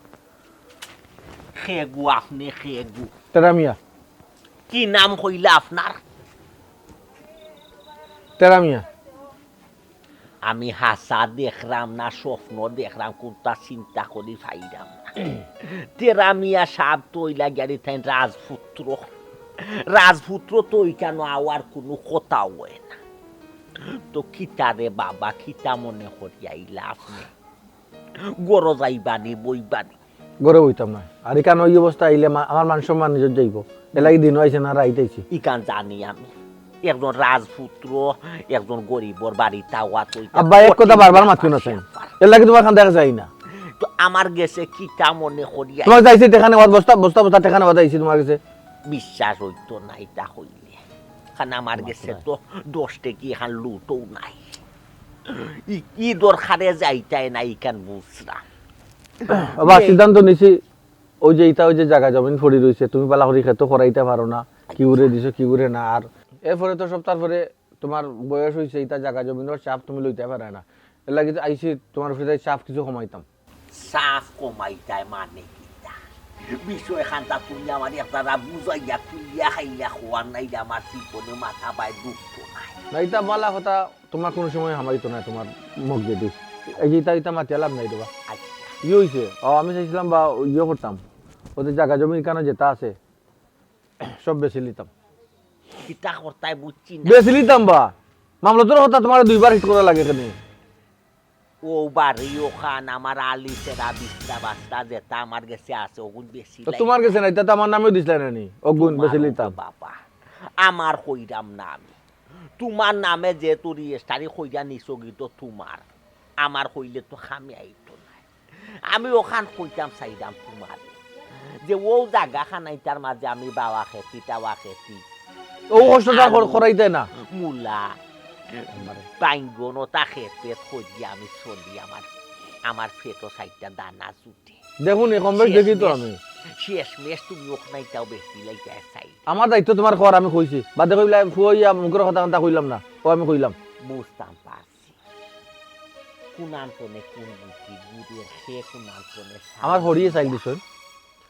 খেগু আপনে, খেগু। তেরা মিয়া। কি নাম কইলা আপনার? তেরা মিয়া। আমি হাছা দেখরাম না স্বপ্ন দেখরাম, কুনটা চিন্তা করি পাইরাম না। তেরা মিয়া সাব তো অইলা গিয়া রে তাইন রাজপুত্র। রাজপুত্র তো ইখানো আওয়ার কুনু কথা অয় না। তো কিতা রে বাবা, কিতা মনে করি আইলা আপনে? ঘরো যাইবা নি, বইবা নি? ঘরো বইতাম না। আর ইখানো ই অবস্থা আইলে মা-, আমার মান সম্মান ইজ্জত যাইবো। এরলাগি দিনও আইছি না, রাইত আইছি। ইখান জানি আমি। একজন রাজপুত্র, একজন গরিবর বাড়িত আওয়া তো ইটা আব্বা, এক কথা কঠিন বারবার ব্যাপার মাতিও না, স্যার। স্যাপার। এরলাগি তুমার কান্দায় যাই না। তো আমার গেছে কিতা মনে করি আই- তুমার যাইছি টেকা নেওয়াত, বস্তা, বস্তা, বস্তা টেকা নেওয়াত আইছি তুমার গেছে। বিশ্বাস অইতো না ইটা কইলে। কারণ আমার গেছে তো দশ টেকি এখান লুটও নাই। ই, ই দরকারে যাইতায় না, ইখান বুঝরা। আব্বা, সিদ্ধান্ত নিছি, ওই যে ইটা, ওই যে জাগা জমিন পড়ি রইছে, তুমি বালা করি খেতো করাইতা পারো না, কিগুরে দিছো, কিগুরে না। আর এরপরে তো সব, তারপরে তুমার বয়স অইছে, ইটা জাগা জমিনর চাপ তুমি লইতায় পারো না। এরলাগি তো আইছি তুমার উপরে চাপ কিছু কমাইতাম। চাপ কমাইতায় মানে কিতা? বিষয় খানটা তুমি আমারে একদারা বুঝাইয়া খুলিয়া খাইয়া কওয়ার, নাইলে আমার জীবনে মাথা বায় ঢুকতো নায়। না, ইটা বালা কথা, তুমার কুনু সময় হামাইতো নায় তুমার মুখ দিয়া। এই যে ইটা, ইটা মাতিয়া লাভ নাই রে বা। আচ্ছা। ই অইছে, ও আমি চাইছিলাম বা ইয়ে করতাম, ওদের জাগা জমি ইখানো যেটা আছে, সব বেচিলিতাম। কিতা করতায় বুঝছি না। বেচিলিতাম বা। মামলতর কথা তুমারে দুইবার হিট করা লাগে কেনে? ও বাড়ি ওখান আমার আলি সেরা বিছনা বাছনা যেটা আমার গেছে আছে, ওগুন বেশি তো লাগে। তুমার গেছে না, ইটা তো আমার নামেও দিছলায় না নি, ওগুন তুমার বেচিলিতাম। বাবা, আমার কইরাম না আমি। তুমার নামে যেহেতু রেজিস্টারি কইরা নিছো গি তো তুমার, আমার কইলে তো কামে আইতো নায়। আমি ওখান কইতাম চাইরাম তুমারে, যে ও জাগা খানাইতার মাঝে আমি বাওয়া খেতি, টাওয়া খেতি, ও কষ্টটা কর-, আলু, করাইতে না। মূলা, বাইঙ্গন, ওটা খেত পেত করি আমি চলি, আমার, আমার পেটো চাইরটা দানা জুটে। দেখো নি, কম বেশ দেখি তো শেষমেশ, আমি। শেষমেশ তুমি ওখানাইতাও বেশি লাইতে চাই। আমার দায়িত্ব তুমার কর, আমি কইছি। বাদে কইলা, ফুয়া ইয়া মুখর কথা, কথা কইলাম না। ও আমি কইলাম। বুঝতাম পারছি। কুনান্তনে কুন বুদ্ধি, বুড়ির সে কুনান্তনে আমার হরিয়ে চাইল দিছইন।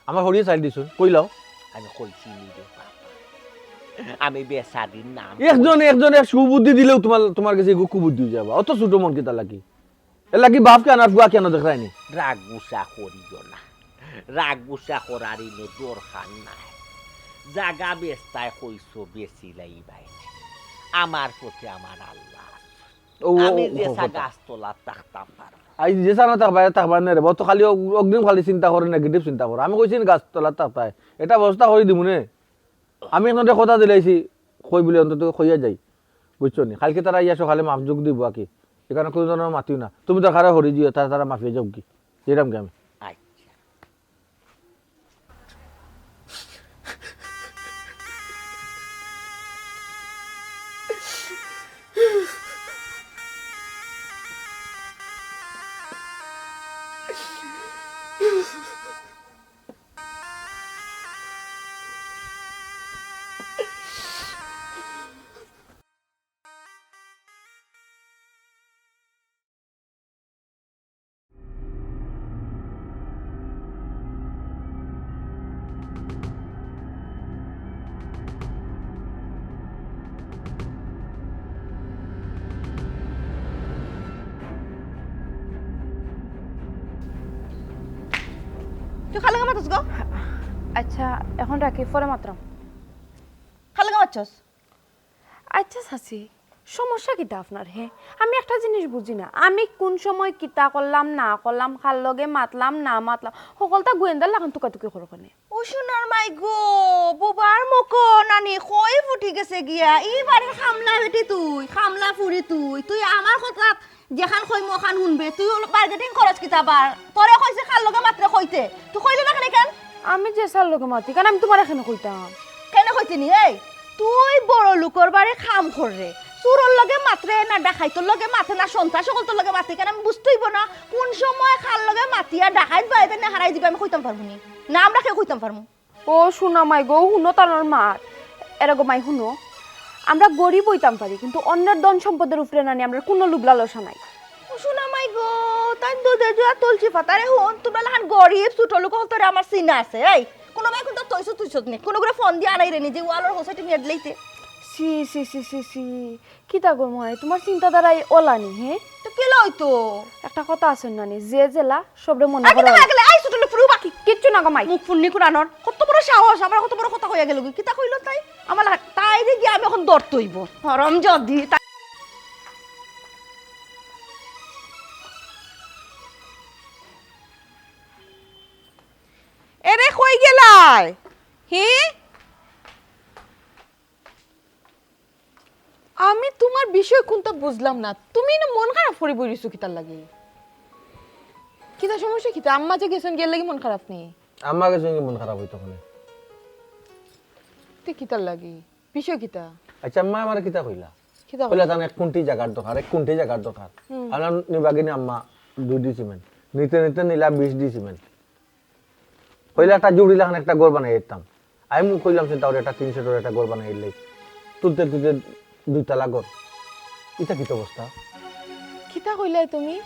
আমার হরিয়ে চাইল দিছইন। কইলাও। আমি কইছি নি রে বাবা। আমি বেচারির নাম একজন, একজন এক সুবুদ্ধি দিলেও তুমার, তুমার গেছে এগু কুবুদ্ধি অই যাবা। অত ছোট মন কিতা লাগি? এর লাগি বাপ কেন আর ফুয়া কেন দেখরায়নি? রাগ গুসা করিও না। রাগ গুসা করার ইনো দরকার নাই। জাগা বেচতায় কইছো বেচিলাই বাইরে। আমার পথে আমার আল্লাহ। ও, ও, আমি ও, যে ও, সা কথা। গাছতলাত থাকতাম পারবো। আই যে সানো থাকবায়, থাকবায় না রে বা, ও তো খালি অগ-, অগ্রিম খালি চিন্তা করে, নেগেটিভ চিন্তা করে। আমি কইছি নি গাছতলাত থাকতায়, এটা ব্যবস্থা করি দিমু নে। আমি এখন কথা দিলাইছি, কই বলে অন্তত কইয়া যাই, বুঝছো নি? কালকে তারা ইয়া সকালে মাপ যোগ দিব আর কি, এখানে কোনো ধরনের মাতিও না। তুমি দরকারে হরি দিও, তারা, তারা মাফিয়া যাও কি, যেরাম কি আমি। আচ্ছা। তুই কার লগে মাতস গো? আচ্ছা, এখন রাখি, পরে মাতরাম। কার লগে মাতছস? আচ্ছা চাচি, সমস্যা কিতা আপনার হে? আমি একটা জিনিস বুঝি না, আমি কোন সময় কিতা করলাম না করলাম, কার লগে মাতলাম না মাতলাম, হকলতা গোয়েন্দার লাখান তুকাতুকি করো কেনে? ও সোনার মাই গো, বুবার মকো নানি, কই ফুটি গেছে গিয়া? ই বাড়ির খামলা বেটি তুই, খামলা ফুরি তুই, তুই আমার কথা যেখান কইমু ওখান হুনবে, তুই অলা bargaining করস কিতা আবার? তোরে কইছি কার লগে মাতরে কইতে, তুই কইলে না কেনে কেন? আমি যে চার লগে মাতি, কেন আমি তুমারে কেনে কইতাম? কেনে কইতে নি? এই, তুই বড় লোকর বাড়ি কাম কররে, চুরর লগে মাতরে না, ডাকাইতর লগে মাতে না, সন্ত্রাস হকলতর লগে মাতে, কেন আমি বুঝতে অইবো না? কোন সময় কার লগে মাতিয়া ডাকাইত বাড়িত না হারাই দিবে, আমি কইতাম পারমু নি? না আমরা কেউ কইতাম পারমু? ও সোনা মাই গো, হুনো তানর মাত। এরে গো মাই হুনো, আমরা গরিব অইতাম পারি, কিন্তু অন্যের ধন সম্পদের উপরে নানি আমরার কুনু লোভ লালসা নাই। ও সোনা মাই গো, তাই দুধে জুয়া তুলসী পাতারে হুন, তুমরা লাখান গরিব ছোট লোক হকলতরে আমার চিনা আছে। এই, কুনু মাই কুনতা তইছো তুইছত নি, কুনুগুরে ফোন দিয়া আনাইরে নি যে ওয়ালর হোসাইটি নিয়ে দিলাইতে। ছি ছি ছি ছি ছি, কিতা গো মাই, তুমার চিন্তাধারায় অলানি, হে? তো কিলা অইতো? একটা কথা আছে নানি, যে যেলা সবরে মনে আই, করো। কিতা কইয়া গেলে? আই, ছোট লোক ফুরু বাকি। কিচ্ছু না গো মাই। মুখ ফুন্নি কুনানর। কত বড় সাহস, আমার কত বড় কথা কইয়া গেল গো। কিতা কইল তাই? আমার লাগা-, তাইরে গিয়া আমি এখন ধরতে অইবো। হরম যদি তা- এরে, কই গেলায়? হি? আমি তুমার বিষয় কুনতা বুঝলাম না, তুমি ইনো মন খারাপ করি বই রইছো কিতার লাগি? কিতা সমস্যা কিতা? আম্মা যে গেছইন, গিয়ার লাগি মন খারাপ নি? আম্মা গেছইন কি মন খারাপ অইতো কেনে? তে কিতার লাগি? বিষয় কিতা? আচ্ছা, আম্মা আমারে কিতা কইলা? কিতা কইলা? কইলা, "তান এক কুন্টি জাগার দরকার, এক কুন্টি জাগার দরকার।" হুম। আর নিবাগিনি আম্মা দুই ডি সিমেন্ট, নিতে নিতে নিলা বিশ ডি সিমেন্ট। কইলা, "একটা জুড়ি লাখান একটা ঘর বানাই দিতাম।" আমি মু-, কইলাম, "চিন্তা করি একটা টিন শেডর একটা ঘর বানাই দিলাই।" তুলতে তুলতে দুইতলা ঘর। ইটা কিতা অবস্থা? কিতা কইলায় তুমি?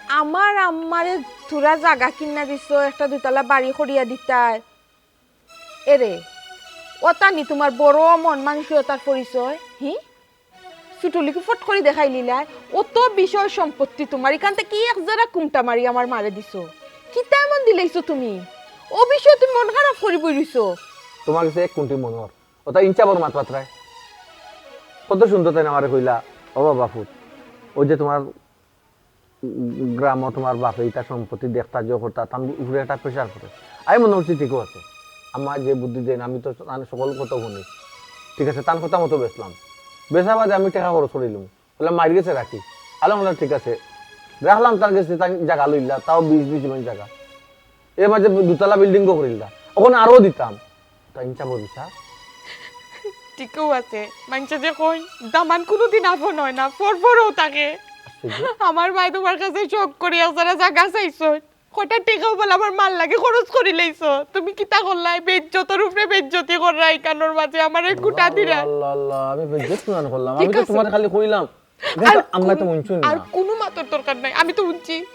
আমার আম্মারে থুড়া জাগা কিনা দিছো, একটা দুইতলা বাড়ি করিয়া দিতায়। এরে, অতা নি তুমার বড় মন মানসিকতার পরিচয়, হি? ছুটুলিকে ফট করি দেখাইলিলায়, অত বিষয় সম্পত্তি তুমার, ইখান থাকি এক জেরা কুমটা মারি আমার মারে দিছো। কিতা এমন দিলাইছো তুমি? অ বিষয়ে তুমি মন খারাপ করি বই রইছো। তুমার গেছে এক কুন্টি মনর, অতা ইঞ্চা বড় মাত মাতরায়। কত সুন্দর তাইন আমারে কইলা, "ও বাবা ফুত, ওই যে তুমার গ্রামো তুমার বাপে ইতা সম্পত্তি দেখতা যে করতা, তান উপরে একটা pressure পড়ে।" আমি মনে করছি ঠিকও আছে, আম্মা যে বুদ্ধি দেন, আমি তো তান সকল কথা হুনি। ঠিক আছে, তান কথা মতো বেচলাম, বেচা বাদে আমি টেকা খরচ করিলাম, বলে মাইর গেছে রাখি, আলাম বলে ঠিক আছে, রাখলাম তার গেছে, তাই জাগা লইলা, তাও বিশ বিশ জন জাগা, এর মাঝে দুতলা বিল্ডিংও করিলা, ওখানে আরো দিতাম। তাই ইনশা ভরসা। ঠিকও আছে, মানষে যে কইন, দামান কুনুদিন আপন অয় না, পর পরও থাকে। আশ্চর্য। আমার মায় তুমার কাছে শখ করি এক জেরা জাগা চাইছইন, কয়টা টেকাও বলে আমার মার লাগি খরচ করিলাইছো। তুমি কিতা করলায়? বেইজ্জতর উপরে বেইজ্জতি কররায় ইখানর মাঝে, আমারে খুটা দিরায়। আল্লাহ, আল্লাহ, আল্লাহ, আমি বেইজ্জত কুনান করলাম? আমি তো তুমারে খালি কইলাম। আর আম্মা তো হুনছইন না। আর কুনু মাতর দরকার নাই, আমি তো হুনছি।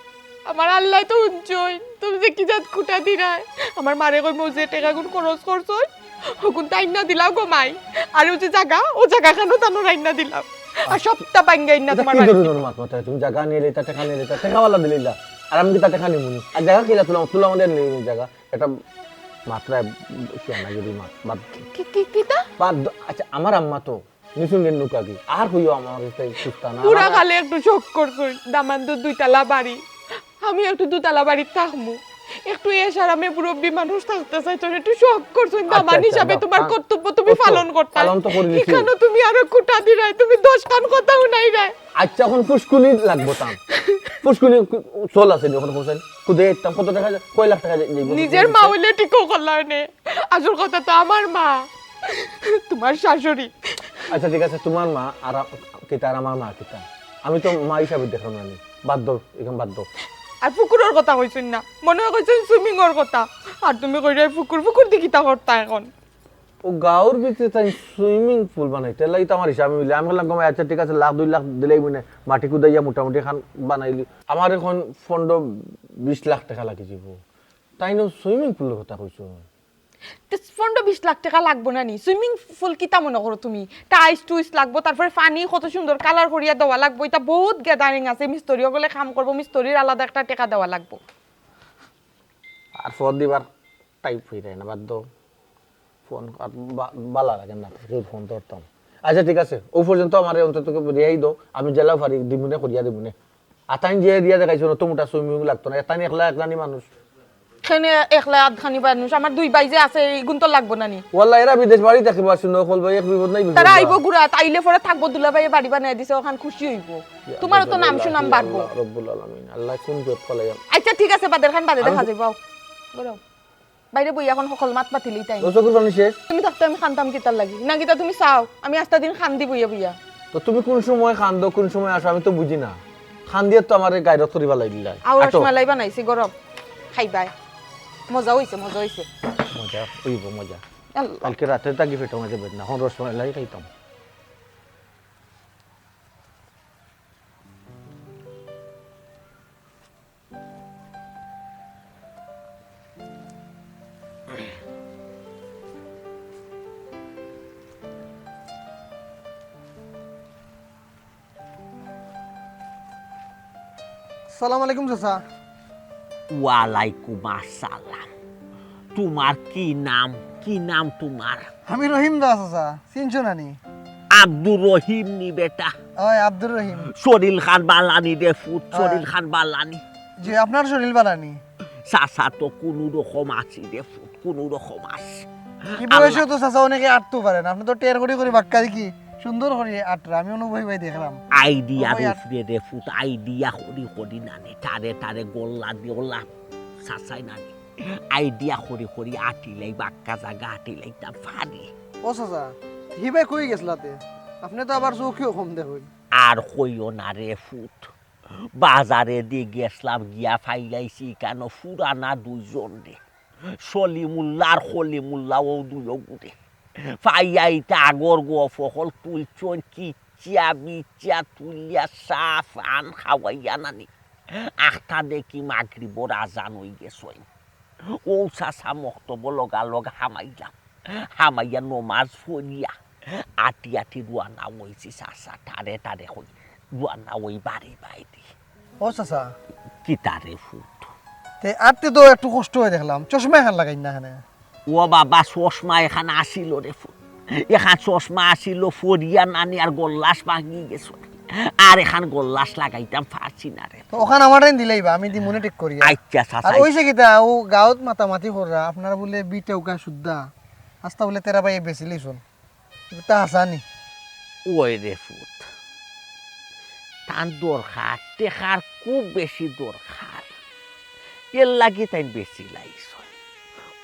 আমার আল্লায় তো হুনছইন, তুমি যে কি জাত খুটা দিরায়। আমার মারে কইমু যে টেকাগুন খরচ করছইন, অগুন তাইন না দিলাও গো মাই। আর অউ যে জাগা, অউ জাগাখানও তানরে আইন না দিলাম। আর সবটা ভাঙ্গা আইন না তুমার বাড়িত। ধরনের মাত মাতরায়? তুমি জাগা নিলাইতা, টেকা নিলাইতা, টেকাওয়ালা দিলাইলা। আর আমি কিতা টেকা নিমুনি? আর জাগা কিলা তুলাম, তুলাম আমারে নিলাইনি জাগা। এটা মাতরায় শিয়ানাগিরি মাত, বাদ। কি, কি, কিতা? বাদ দ-, আচ্ছা, আমার আম্মা তো নিছইন রে নুকাগি। আর কইও আমার কাছে কুত্তা না। পুরা আমার কালে একটু শখ করছইন, দামান্দর দুইতলা বাড়ি। আমি একটু দুতলা বাড়িত থাকমু। একটু এশ আরামে মুরব্বি মানুষ থাকতা চাইছইন, একটু শখ করছইন, আচ্ছা, দামান আচ্ছা, হিসাবে দাও, তুমার পালন, কর্তব্য তুমি কর্তব্য পালন করতায়। পালন তো করি নিছি। ইখানো তুমি আরো খুটা দিরায়, তুমি দশখান কথা হুনাইরায়। আচ্ছা, এখন ফুসকুনি লাগবো তান। ফুসকুনি কু-, চল আছে নি, এখন হোসেন? কুদে ইতাম, কত টেকা যায়? কয় লাখ টেকা যায়, যাইবো? নিজের মা অইলে ঠিকও করলা অনে। আসল কথা তো আমার মা। তুমার শাশুড়ি। আচ্ছা, ঠিক আছে, তুমার মা আর আ-, কিতা আর আমার মা কিতা? আমি তো মা হিসাবে দেখলাম না নি। বাদ দেও, ইখান বাদ দেও। আর ফুকুরর কথা কইছইন না, মনে অয় কইছইন swimming-র কথা। আর তুমি কইরায় ফুকুর, ফুকুর দি কিতা করতা এখন? অউ গাঁওর ভিতরে তাইন swimming pool বানাইতা, এরলাগি তো আমার হিসাবে মিলে। আমি কইলাম, "গো মাই, আচ্ছা, ঠিক আছে, লাখ দুই লাখ দিলাইমুনে, মাটি কুদাইয়া মোটামুটি এখান বানাইলি।" আমার এখন পনরো বিশ লাখ টেকা লাগি যাইবো। তাইন অউ swimming pool-র কথা কইছইন। তে পনরো বিশ লাখ টেকা লাগবো না নি? Swimming pool কিতা মনো করো তুমি? Tiles টুইলস লাগবো, তারপরে পানি কত সুন্দর colour করিয়া দেওয়া লাগবো। ইতা বহুত gathering আছে, মিস্ত্রি অকলে কাম করবো, মিস্ত্রির আলাদা একটা টেকা দেওয়া লাগবো। আর ফোন দিবার টাইপ হই যায় না, বাদ দাও। ফোন আর বা-, বালা লাগে না, কেউ ফোন ধরতাম। আচ্ছা, ঠিক আছে, ও পর্যন্ত আমার অন্তত রেহাই দাও, আমি যেলা পারি দিমুনে করিয়া দিমুনে। আতাইন যে দিয়া দেখাইছো না, তো মোটা সুইমিং লাগতো না, এতাইন একলা একলানি মানুষ। কেনে একলা আধখানি মানুষ, আমার দুই ভাই যে আছে, ইগুন তো লাগবো না নি? ওয়াল্লাহ, এরা বিদেশ বাড়ি থাকিবা, শুনো, কল ভাই, এক বিপদ নাই, বিপদ তারা নাই। আইবো ঘুরা, তাইলে পরে থাকবো, দুলাভাইয়ে বাড়ি বানাই দিছে, ওখান খুশি হইবো। তোমারও তো নাম সুনাম বাড়বো। আল্লাহ রব্বুল আলামিন, আল্লাহ কোন বিপদ ফালাইয়া। আচ্ছা, ঠিক আছে, বাদের খান বাদে আমি দেখা যাইবো। আও, ঘুরাও। বাইরে বইয়া এখন হকল মাত মাতিলেই তাই। ও চকুর পানি শেষ? তুমি থাকতে আমি খান্তাম কিতার লাগি? না কিতা তুমি চাও আমি আস্তা দিন খান্দি বইয়া বইয়া? তো তুমি কোন সময় খান্দো, কোন সময় আসো, আমি তো বুঝি না। খান্দিয়ে তো আমার গায়রত করিবা লাগিলা। আও আটো। রসমালাই বানাইছি গরম, খাইবায়। মজা হইছে, মজা হইছে। মজা হইব, মজা। আল্লাহ। কালকে রাতে থাকি পেটর মাঝে বেদনা, এখন রসমালাই খাইতাম। সালাম আলাইকুম চাচা। ওয়ালাইকুম আসসালাম। তোমার কি নাম? কি নাম তোমার? আমি রহিম দাস চাচা, চিনছো না নি? আব্দুর রহিম নি বেটা? ওই আব্দুর রহিম। শরীর খান বালানি রে ফুত, হ্যাঁ। শরীর খান বালানি। জি, আপনার শরীর বালানি? চাচা তো কোনো রকম আছি রে ফুত, কোনো রকম আছি। কি বয়সে তো চাচা অনেকে আটতে পারেন, আপনি তো টের করি করি বাক্কা দেখি সুন্দর করি আটরা, আমি অনুভবী ভাই দেখলাম। আইডিয়া ওই আট- রূপ রে রে ফুত, আইডিয়া করি করি নানি, তারে তারে গল্লা দিওলা চাচাই নানি। আইডিয়া করি করি আটিলাই, বাক্কা জাগা আটিলাইতাম পারি। ও চাচা, হিবাই কই গেছলাতে? আপনি তো আবার চোখেও কম দেখইন। আর কইও না রে ফুত, বাজারে দি গেছলাম, গিয়া ফাইলাইছি কেন ফুরানা দুইজন রে, সলিমুল্লাহ আর খলিমুল্লাহ, ও দুইও গুরে। ফাইয়া ইতা আগর গফ অকল তুলছইন, কিচ্ছা বিচ্ছা তুলিয়া চা পান খাওয়াইয়া নানি। আখতা দেখি মাগরিবর আজান অই গেছইন। ও চাচা মক্তব লগালগ হামাইলাম। হামাইয়া নমাজ পড়িয়া আটি আটি রওয়ানা অইছি চাচা, তারে তারে কই রওয়ানা অই বাড়ি বাইদি। ও চাচা। কিতা রে ফুত? তে আটতে তো একটু কষ্ট অয় দেখলাম, চশমা এখান লাগাইন না কেনে? ও বাবা, চশমা এখান আছিল রে ফুত, এখান চশমা আছিল, ফড়িয়া নানি আর গল্লাস ভাঙি গেছে, আর এখান গল্লাস লাগাইতাম পারছি না রে। তো ওখান আমার টাইম দিলাইবা, আমি দিমুনে ঠিক করি। আচ্ছা, চাচা। আর ওইছে কিতা, ও গাঁওত মাতামাতি কররা, আপনার বুলে বিটা উকা শুদ্ধা, আস্তা বুলে তেরা ভাই বেচিলিছইন। ইতা হাছা নি? ওই রে ফুত, তান দরকার, টেকার খুব বেশি দরকার, এর লাগি তাইন বেচিলাইছইন।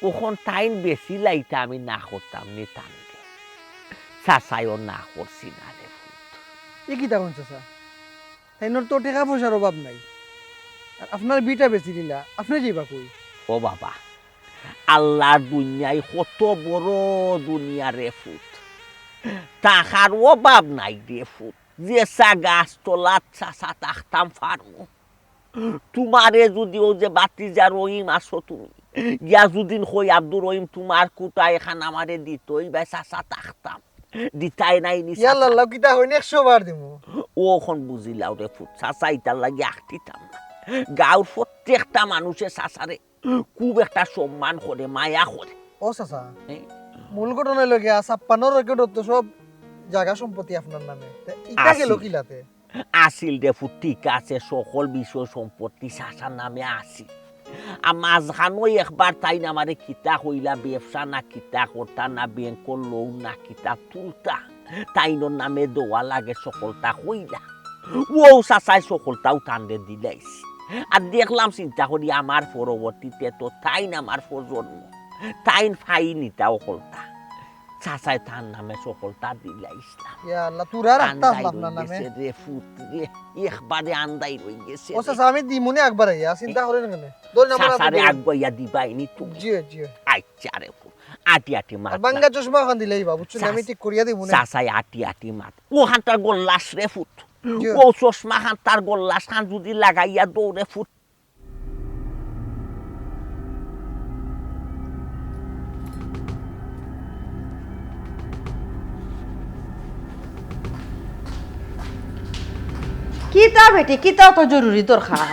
অখন তাইন বেচিলাইতা আমি না করতাম নি তানরে, চাচায়ও না করছি না রে ফুত। এ কিতা কইন চাচা? তাইনর তো টেকা পয়সার অভাব নাই, আর আপনার বিটা বেচিলিলা, আপনে যাইবা কই? ও বাবা, আল্লার দুনিয়ায় কত বড় দুনিয়া রে ফুত, টেকার অভাব নাই রে ফুত। যেছা গাছ তলাত চাচা থাকতাম পারমু। তুমারে যুদি অউ যে ভাতিজা রহিম আছো তুমি, গিয়া যুদিন কই আব্দুর রহিম তুমার কুটা এখান আমারে দিতই বা চাচা থাকতাম, দিতায় নায় নি চাচা। ইয়াল্লা, কিতা কইন, একশো বার দিমু। অখন বুঝিলাও রে ফুত, চাচা ইতার লাগি আখটিতাম না। গাঁওর প্রত্যেকটা মানুষে চাচারে খুব একটা সম্মান করে, মায়া করে। ও চাচা, এ? মূল ঘটনা অইলো গিয়া, ছাপ্পান্নর রেকর্ডত তো সব জাগা সম্পত্তি আপনার নামে। তে ইটা গেল আছিল। কিলাতে? আছিল রে ফুত, ঠিক আছে, সকল বিষয় সম্পত্তি চাচার নামে আছিল। আর মাঝখানো একবার তাইন আমারে কিতা কইলা, ব্যবসা না কিতা করতা, না ব্যাংকর লোন না কিতা তুলতা, তাইনর নামে দেওয়া লাগে সকলতা কইলা। অউ চাচায় সকলতাউ তানরে দিলাইছি। আর দেখলাম, চিন্তা করি, আমার পরবর্তীতে তো তাইন আমার প্রজন্ম, তাইন পাইন ইতা অকলতা। চাচায় তান নামে সকলতা দিলাইছলাম। ইয়া আল্লাহ, তোরা রাখতা আছলা আপনার নামে। আন্দাই রই গেছে রে ফুত রে, একবারে আন্দাই রই গেছে ও রে। চাচা, আমি দিমুনে একবার আইয়া, চিন্তা করেন কেনে? ধরেন আমার চাচারে আগুয়াইয়া দিবাইনি তুমি। জি, জি। আচ্ছা রে ফুত, আটি আটি মাত আর বাঙ্গা না। চশমা খান দিলেই বা, বুঝছো নি? আমি চাচ-, ঠিক করিয়া দিমুনে। চাচায় আটি আটি মাত। অখান তার গল্লাস রে ফুত। জি। অউ চশমা খান তার গল্লাস খান যুদি লাগাইয়া দেও রে ফুত, কিতা বেটি, কিতা অত জরুরি দরকার?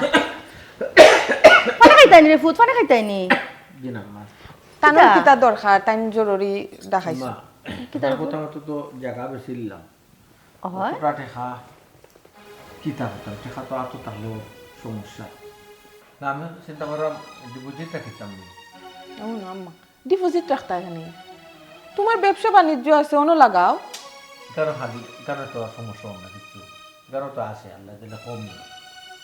পানি খাইতায়নি রে ফুত, পানি খাইতায়নি? তানর কিতা? কিতা দরকার, তাইন জরুরি দেখাইছো। মা, কিতা তার দরকার? কথা মতো তো জাগা বেচিলাম। অয়? অতটা টেকা কিতা করতাম? টেকা তো আতো থাকলেও সমস্যা। না, আমি চিন্তা করলাম ডিপোজিট রাখিতাম নি। ও না আম্মা, ডিপোজিট রাখতা কেনে? তুমার ব্যবসা বাণিজ্য আছে, অনো লাগাও। ইখানো খালি, ইখানো তো আর সমস্যা অয় না কিচ্ছু। ইখানো তো আছে, আল্লায় দিলে কম না।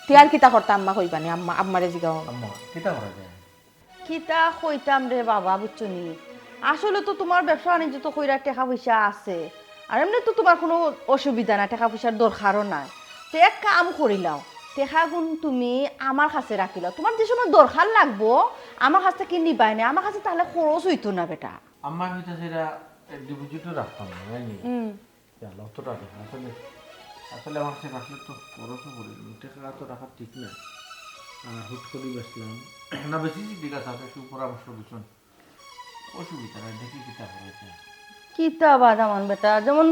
তে আর কিতা করতা আম্মা কইবা নি? আম্মা, আম্মারে জিগাও। আম্মা, কিতা করা যায়? কিতা কইতাম রে বাবা, বুঝছো নি? আসলে তো তুমার ব্যবসা বাণিজ্য তো কইরা টেকা পয়সা আছে, আর এমনে তো তুমার কুনু অসুবিধা নাই, টেকা পয়সার দরকারও নাই। তে এক কাম করিলাও, টেকাগুন তুমি আমার কাছে রাখিলাও, তুমার যে সময় দরকার লাগবো আমার কাছ থাকি নিবায় নে, আমার কাছে তাইলে খরচ অইতো না বেটা। আম্মা, আমি তো সেটা ডিপোজিটও রাখতাম না, তাই নি? হুম। ইয়া আল্লাহ, অতটা টেকা আসলে, আসলে আমার কাছে রাখলে তো খরচও করে দিবো। টেকা তো রাখা ঠিক না। আর হুট করি বেচলাম। না, বেশি ঠিক আছে, আপনি একটু পরামর্শ দিচ্ছেন। অসুবিধা নাই, দেখি কিতা করা যায়। কিতা বা দামান বেটা, যেমন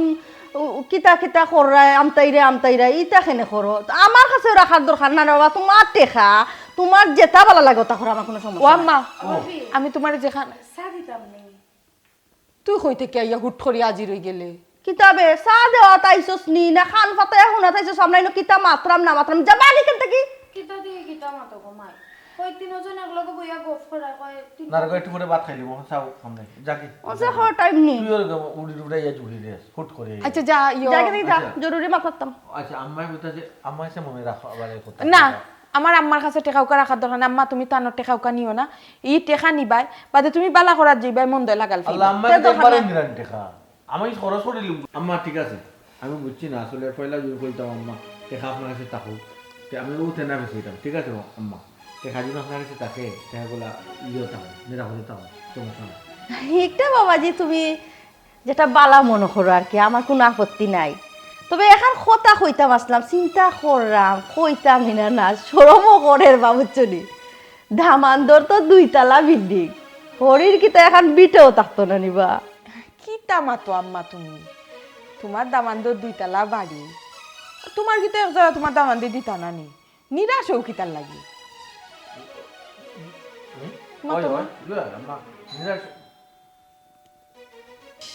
উ, কিতা কিতা কররায়, আমতাইরে, আমতাইরে, ইতা কেনে করো? তো আমার কাছেও রাখার দরকার না রে বাবা, তুমার টেকা, তুমার যেটা ভালা লাগে ওটা করো, আমার কুনু সমস্যা ও নাই। আম্মা, ও। আমি তুমারে যেখান চা দিতাম নি। তুই কই থাকি আইয়া হুট করি হাজির অইগেলে? কিতা বে, চা দেওয়াত আইছস নি, না কান পাতাইয়া হুনাত আইছস, আমরা ইনো কিতা মাতরাম না মাতরাম, যা বাড়ি কেন থাকি। কিতা দিয়া কিতা মাতো গো মাই? কয় তিনোজন একলগে বইয়া গফ করা, কয় তিন না রে গো, একটু পরে ভাত খাইলি, অখন চা খাম নাই। যা কি? ও যে হ টাইম নি। তুই ওর গো উড়ি উড়াইয়া জুড়ি রে, হুট করে। আচ্ছা, যা, ইয়ো। যা কি যা, আচ্ছা। জরুরি মাত করতাম। আচ্ছা, আম্মায় কইতা যে, আম্মায় সে মনে রাখো, আবার এই কথা না, কইতা। আমার আম্মার কাছে টেকাউকা রাখার দরকার নাই। আম্মা, তুমি তানর টেকাউকা নিও না। ই টেকা নিবায়, বাদে তুমি বালা করাত যাইবায়, মন্দ লাগাল আল্লাহ, ফেলবায়। আম্মায় তে তো দরকার একবারে নাই। নিরান টেকা। আমি খরচ করিলিমু। আম্মা, ঠিক আছে, আমি বুঝছি না আসলে, পয়লা জোর কইতাম, আম্মা, টেকা আপনার কাছে থাকুক, তে আমি ও তেনা বেশি দিতাম, ঠিক আছে আম্মা, টেকা যদি আপনার কাছে থাকে, টেকাগুলা ইয়ে থাকুক, নিরাপদে থাকুক, সমস্যা নাই। একটা বাবাজি, তুমি যেটা বালা মনো করো আর কি, আমার কুনু আপত্তি নাই। তবে এখান কথা কইতাম আসলাম, চিন্তা কররাম, কইতাম নি না, না, শরমও করের বা, বুঝছো নি? দামান্দর তো দুইতলা বিল্ডিং, হরির কিতা এখান বিটেও থাকতো না নি বা। কিতা মাতো আম্মা তুমি? তুমার দামান্দর দুইতলা বাড়ি, তুমার কিতা এক জাগা তুমার দামান্দে দিতা না নি? নিরাশ অও কিতার লাগি? হুম? মাতো ওই, না। ওই, লুয়া, আম্মা, নিরাশ।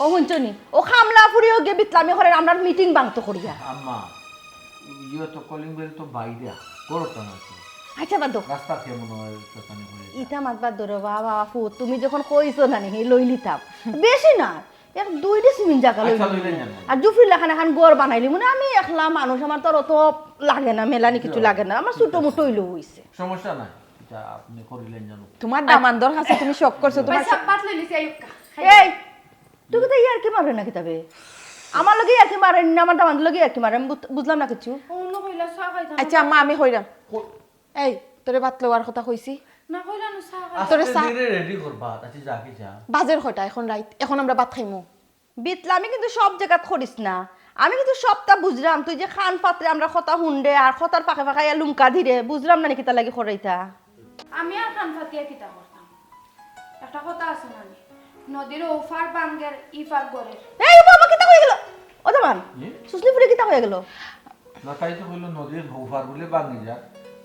ও হুনছো নি? ও কামলা ফুরিও গিয়া বিটলামি করের, আমরার মিটিং ভাঙতো করিয়া। আম্মা, ইয়ে তো কলিং বেল তো বাইরে, করো তো না তো। আচ্ছা, বাদ দেও। রাস্তা কে মনে হয় শয়তানি করে। ইতা মাত বাদ দেও রে বাবা, বাবা, ফু, তুমি যখন কইছো না নি, হে লই লিতাম। বেশি না, এক দুই ডিসমিল জাগা লই আচ্ছা, লিমু। লইলেন জানো। আর জুফির লাখান এখান ঘর বানাইলিমু না, আমি একলা মানুষ, আমার তো আর অত লাগে না, মেলানি কিছু লাগে না, আমার ছোট মোটো অইলেও অইছে। সমস্যা নাই, এটা আপনি করিলেন জানো। তুমার দামান্দর কাছে তুমি শখ করছো, তুমার ভাত লই লিছি, আইউক্কা। এই, তুই কিতা ইয়ার্কি মারে না কিতা বে? আমার লগে ইয়ার্কি মারে না, আমার দামান্দর লগে ইয়ার্কি মারে, আমি বুঝ-, বুঝলাম না কিছু। অন্য কইলা চা খাইতাম। আচ্ছা, আম্মা, আমি কইরাম। কো- এই, তোরে ভাত লওয়ার কথা কইছি। না কইলা না, চা খাই। আস্তে তোরে চা- ধীরে রেডি কর ভাত, আচ্ছা, যা কি যা। বাজের কয়টা? এখন রাইত, এখন আমরা ভাত খাইমু। বিটলামি কিন্তু সব জাগাত করিস না। আমি কিন্তু সবটা বুঝরাম, তুই যে কান পাতরে আমরার কথা হুনরে আর কথার ফাঁকে ফাঁকে আইয়া লুমকা দিরে, বুঝরাম না নি কিতার লাগি কররে ইতা। আমি আর কান পাতিয়া কিতা করতাম? একটা কথা আছে না নি, নদীর ও পার ভাঙ্গের, ই পার গড়ের। এই বাবা, কিতা কইয়া গেল? ও দামান, জি? সুসলি ফুড়ি কিতা কইয়া গেল? না, তাই তো কইলো নদীর ও পার বুলে ভাঙ্গি যার,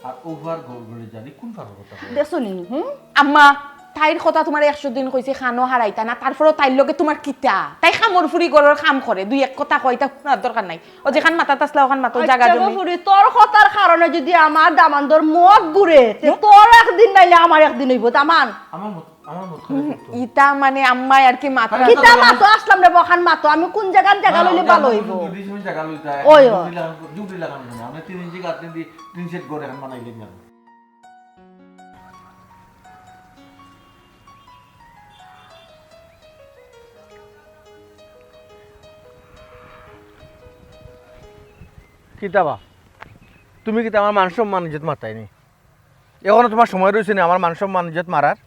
আর ও পার গড় গড়ে যার, ই কুন পারর কথা কয়? দেখছো নি, হুম? আম্মা, তাইর কথা তুমারে একশো দিন কইছি, কানো হারাইতা না, তারপরেও তাইর লগে তুমার কিতা? তাই কামর ফুরি ঘরর কাম করে, দুই এক কথা কয়, ইতা হুনার দরকার নাই। ও যেখান মাতাত আছলা, ওখান মাতো, জাগা আচ্ছা গো জমি। ফুরি, তোর কথার কারণে যদি আমার দামান্দর মত ঘুরে, তে হুম? তোর একদিন নাইলে আমার একদিন অইবো, দামান। আমার মত, আমার মত খালি হুম, করতো। ইতা মানে আম্মায় আর কি মাতরা। কিতা মাতো আসলাম রে, বখান মাতো, আমি কুন জাগার জাগা না, লইলে ওটা ভালা আমার অইবো? দুই ডিসমিল জাগা লইতা, ওই, ওই। জুবলি লাগান, জুবলি লাগান কেনে? আমরা তিন ইঞ্চি গাছ, তিন দি-, তিন সেট ঘর এখন বানাইলে কেন? কিতা বা? তুমি কিতা আমার মান সম্মান ইজ্জত মারতায় নি? এখনো তুমার সময় রইছে নি আমার মান সম্মান ইজ্জত মারার?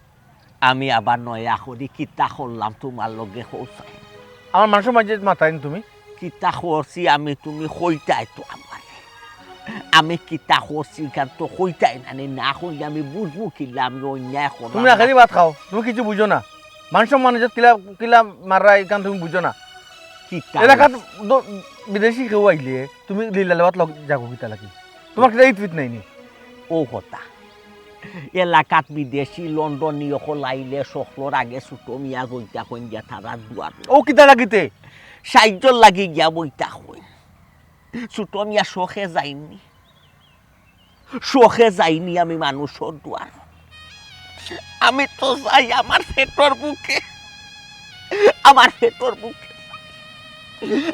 আমি আবার নয়া করি কিতা করলাম তুমার লগে কও চাই? আমার মান সম্মান ইজ্জত মারতায় নি তুমি? কিতা করছি আমি তুমি কইতায় তো আমারে। আমি কিতা করছি ইখান তো কইতায় না নি, না কইলে আমি বুঝমু কিলা আমি অন্যায় করলাম। তুমি রাখেদি ভাত খাও, তুমি কিছু বুঝো না। মান সম্মান ইজ্জত কিলা, কিলা মাররা ইখান তুমি বুঝো না। কিতা এলাকাত দ-, বিদেশি কেউ আইলে তুমি লিল্লা লেবাত লগ যাগো কিতা লাগি? তুমার কিতা ইত ফিত নাই নি? ও কথা। এলাকাত বিদেশি লন্ডনী অকল আইলে সকলর আগে ছোট মিয়া গইতা কইন গিয়া তারার দুয়ার। ও কিতা লাগিতে? সাহায্যর লাগি গিয়া বইতা কইন। ছোট মিয়া শখে যাইনি, শখে যাইনি আমি মানুষর দুয়ার। আমি তো যাই আমার পেটর ভুকে, আমার পেটর ভুকে।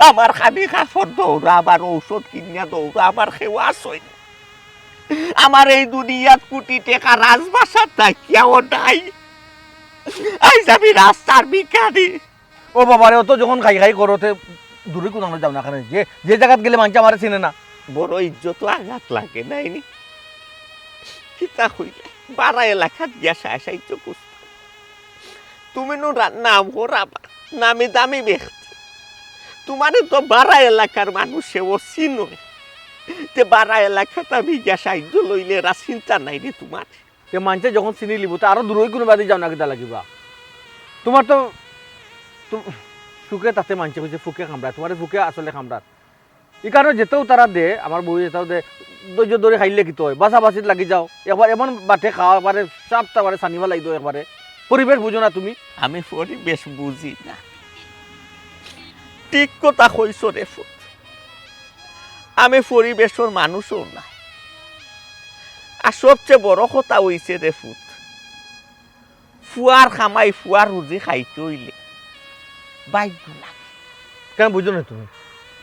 আমার খানি কাপড় দৌড়া, আমার ঔষধ কিনিয়া দৌড়া, আমার কেউ আছইন। আমার এই দুনিয়াত কুটি টেকা রাজপ্রাসাদ থাকিয়াও নাই। আইজ আমি রাস্তার ভিখারি। ও বাবা রে, অত যখন খাই খাই করো, তে দূরে কোথাও যাও না কেনে? যে, যে জাগাত গেলে মানষে আমারে চিনে না। বড় ইজ্জত আঘাত লাগে নাইনি? কিতা কইলে? বারা এলাকাত গিয়া সাহায্য করছো। তুমি নু রা-, নাম করা বা-, নামি দামি ব্যক্তি। তোমারে তো বারা এলাকার মানুষে ও চিনয়। তে বারা এলাকাত আমি গিয়া সাহায্য লইলে এরা চিন্তা নাই রে তোমার। তে মানষে যখন চিনি লিবো, তে আরো দূরই কোনো বাদি যাও না কিতা লাগিবা? তোমার তো, তো সুখে তাতে মানষে কইছে ফুকে কামড়ায়, তোমারে ফুকে আসলে কামড়ার। ই কারণে যেতাও তারা দে, আমার বউ যেতাও দে, ধৈর্য ধরে খাইলে কিতা অয়, বাছাবাছিত লাগি যাও। একবার এমন বাটে খাও, একবারে সাপটা একবারে সানি ফালাই দেও একবারে। পরিবেশ বুঝো না তুমি? আমি পরিবেশ বুঝি না। ঠিক কথা কইছো রে ফুত। আমি পরিবেশর মানুষও না। আর সবচেয়ে বড় কথা অইছে রে ফুত, ফুয়ার কামাই, ফুয়ার রুজি খাইতে অইলে ভাগ্য লাগে। কেন বুঝো নি তুমি?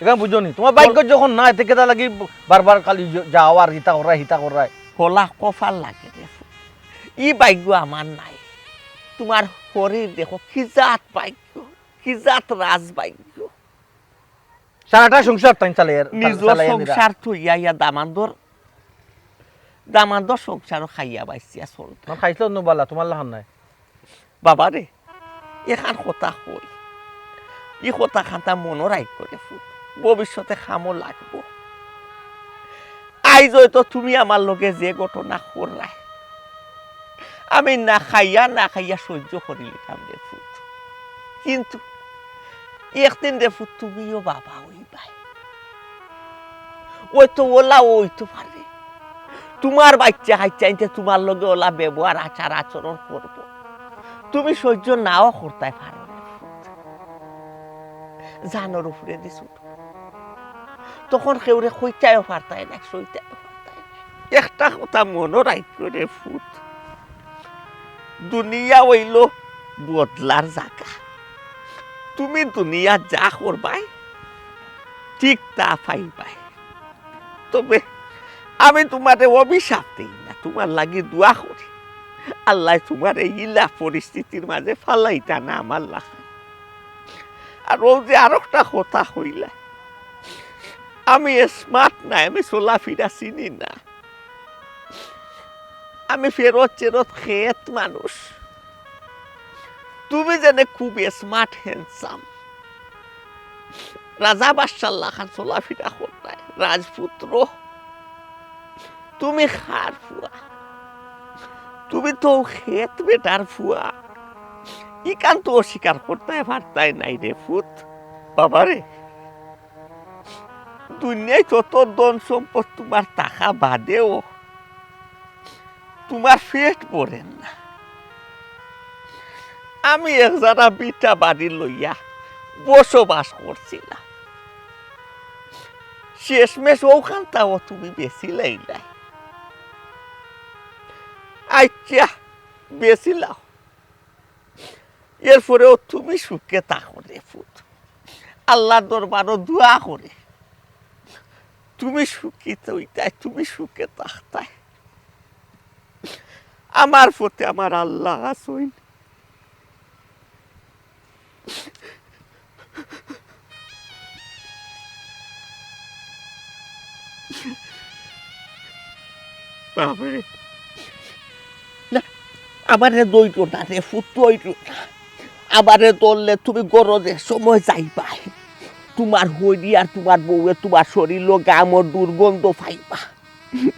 এখানে বুঝো নি? তোমার ভাগ্য যখন না, এতে কেতা লাগি বারবার খালি য-, যাও আর হিতা করায়, হিতা করায়। কলা কপাল লাগে রে ফুত। ই ভাগ্য আমার নাই। তোমার শরীর দেখো, কি জাত ভাগ্য, কি জাত রাজভাগ্য। সারাটা সংসার তাই চালাইয়ার, নিজর চালাইয়ার নিরা। সংসার থইয়া ইয়া দামান্দর, দামান্দর সংসারও খাইয়া বাইছিয়া চলতা। না খাইছিল নু বালা, তোমার লাখান নাই। বাবা রে, এখান কথা কই, ই কথা খান্তা মনো রাখিও রে ফুত, ভবিষ্যতে কামো লাগবো। আইজ হয়তো তুমি আমার লগে যে ঘটনা কররায়, আমি না খাইয়া না খাইয়া সহ্য করি লিতাম রে ফুত। কিন্তু একদিন রে ফুত তুমিও বাবা অইবায়। অইতো অলা অইতো পারে। তোমার বাইচ্চা কাইচ্চাইন্তে তোমার লগে অলা ব্যবহার আচার আচরণ করবো। তুমি সহ্য নাও করতায় পারো রে ফুত। জানর উপরে দি ছুটো। তখন কেউরে কইতায়ও পারতায় না, সইতায়ও পারতায় না। একটা কথা মনো রাখিও রে ফুত, দুনিয়া অইলো বদলার জাগা। তুমি দুনিয়াত যা করবায়, ঠিক তা পাইবায়। তবে আমি তোমারে অভিশাপ দেই না, তোমার লাগি দোয়া করি। আল্লায় তোমারে ইলা পরিস্থিতির মাঝে ফালাইতা না আমার লাখান। আর অউ যে আরোকটা কথা কইলা, আমি smart নায়, আমি চলাফিরা চিনি না। আমি ফেরত চেরত খেত মানুষ। তুমি যেনে খুব smart, handsome। রাজা বাদশার লাখান চলাফিরা করতায়, রাজপুত্র। তুমি কার ফুয়া? তুমি তো খেত বেটার ফুয়া। ইখান তো অস্বীকার করতায় পারতায় নায় রে ফুত। বাবা রে, দুনিয়াত যত ধন সম্পদ তোমার থাকা বাদেও তোমার পেট ভরের না। আমি এক জারা ভিটা বাড়ি লইয়া বসবাস করছিলাম, শেষমেশ অউখানটাও তুমি বেচিলাইলায়। আইচ্ছা, বেচিলাও। এরপরেও তুমি সুখে থাকো রে ফুত। আল্লার দরবারো দোয়া করি, তুমি সুখী অইতায়, তুমি সুখে থাকতায়। আমার পথে আমার আল্লা আছইন। বাবারে, না, আমারে ধইরো না রে ফুত, ধইরো না। আমারে ধরলে তুমি ঘরো যে সময় যাইবায়, তোমার হইরি আর তোমার বউয়ে তোমার শরীরো গামর দুর্গন্ধ পাইবা।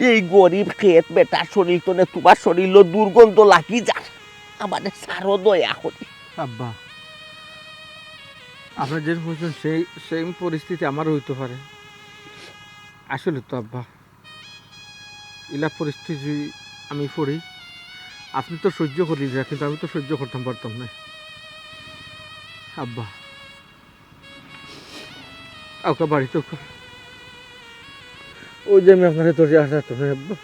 এই গরিব খেত বেটার শরীর তনে তোমার শরীরো দুর্গন্ধ লাগি যার। আমারে ছাড়ো দয়া করি। আব্বা, আপনে যেন কইছইন সেই same পরিস্থিতি আমারও অইতো পারে। আসলে তো আব্বা, ইলা পরিস্থিতি আমি পড়ি, আপনি তো সহ্য করিলিরা, কিন্তু আমি তো সহ্য করতাম পারতাম না। আব্বা, আউক্কা বাড়িত আউক্কা। ওই যে আমি আপনারে ধরিয়া আনতাম না, আব্বা।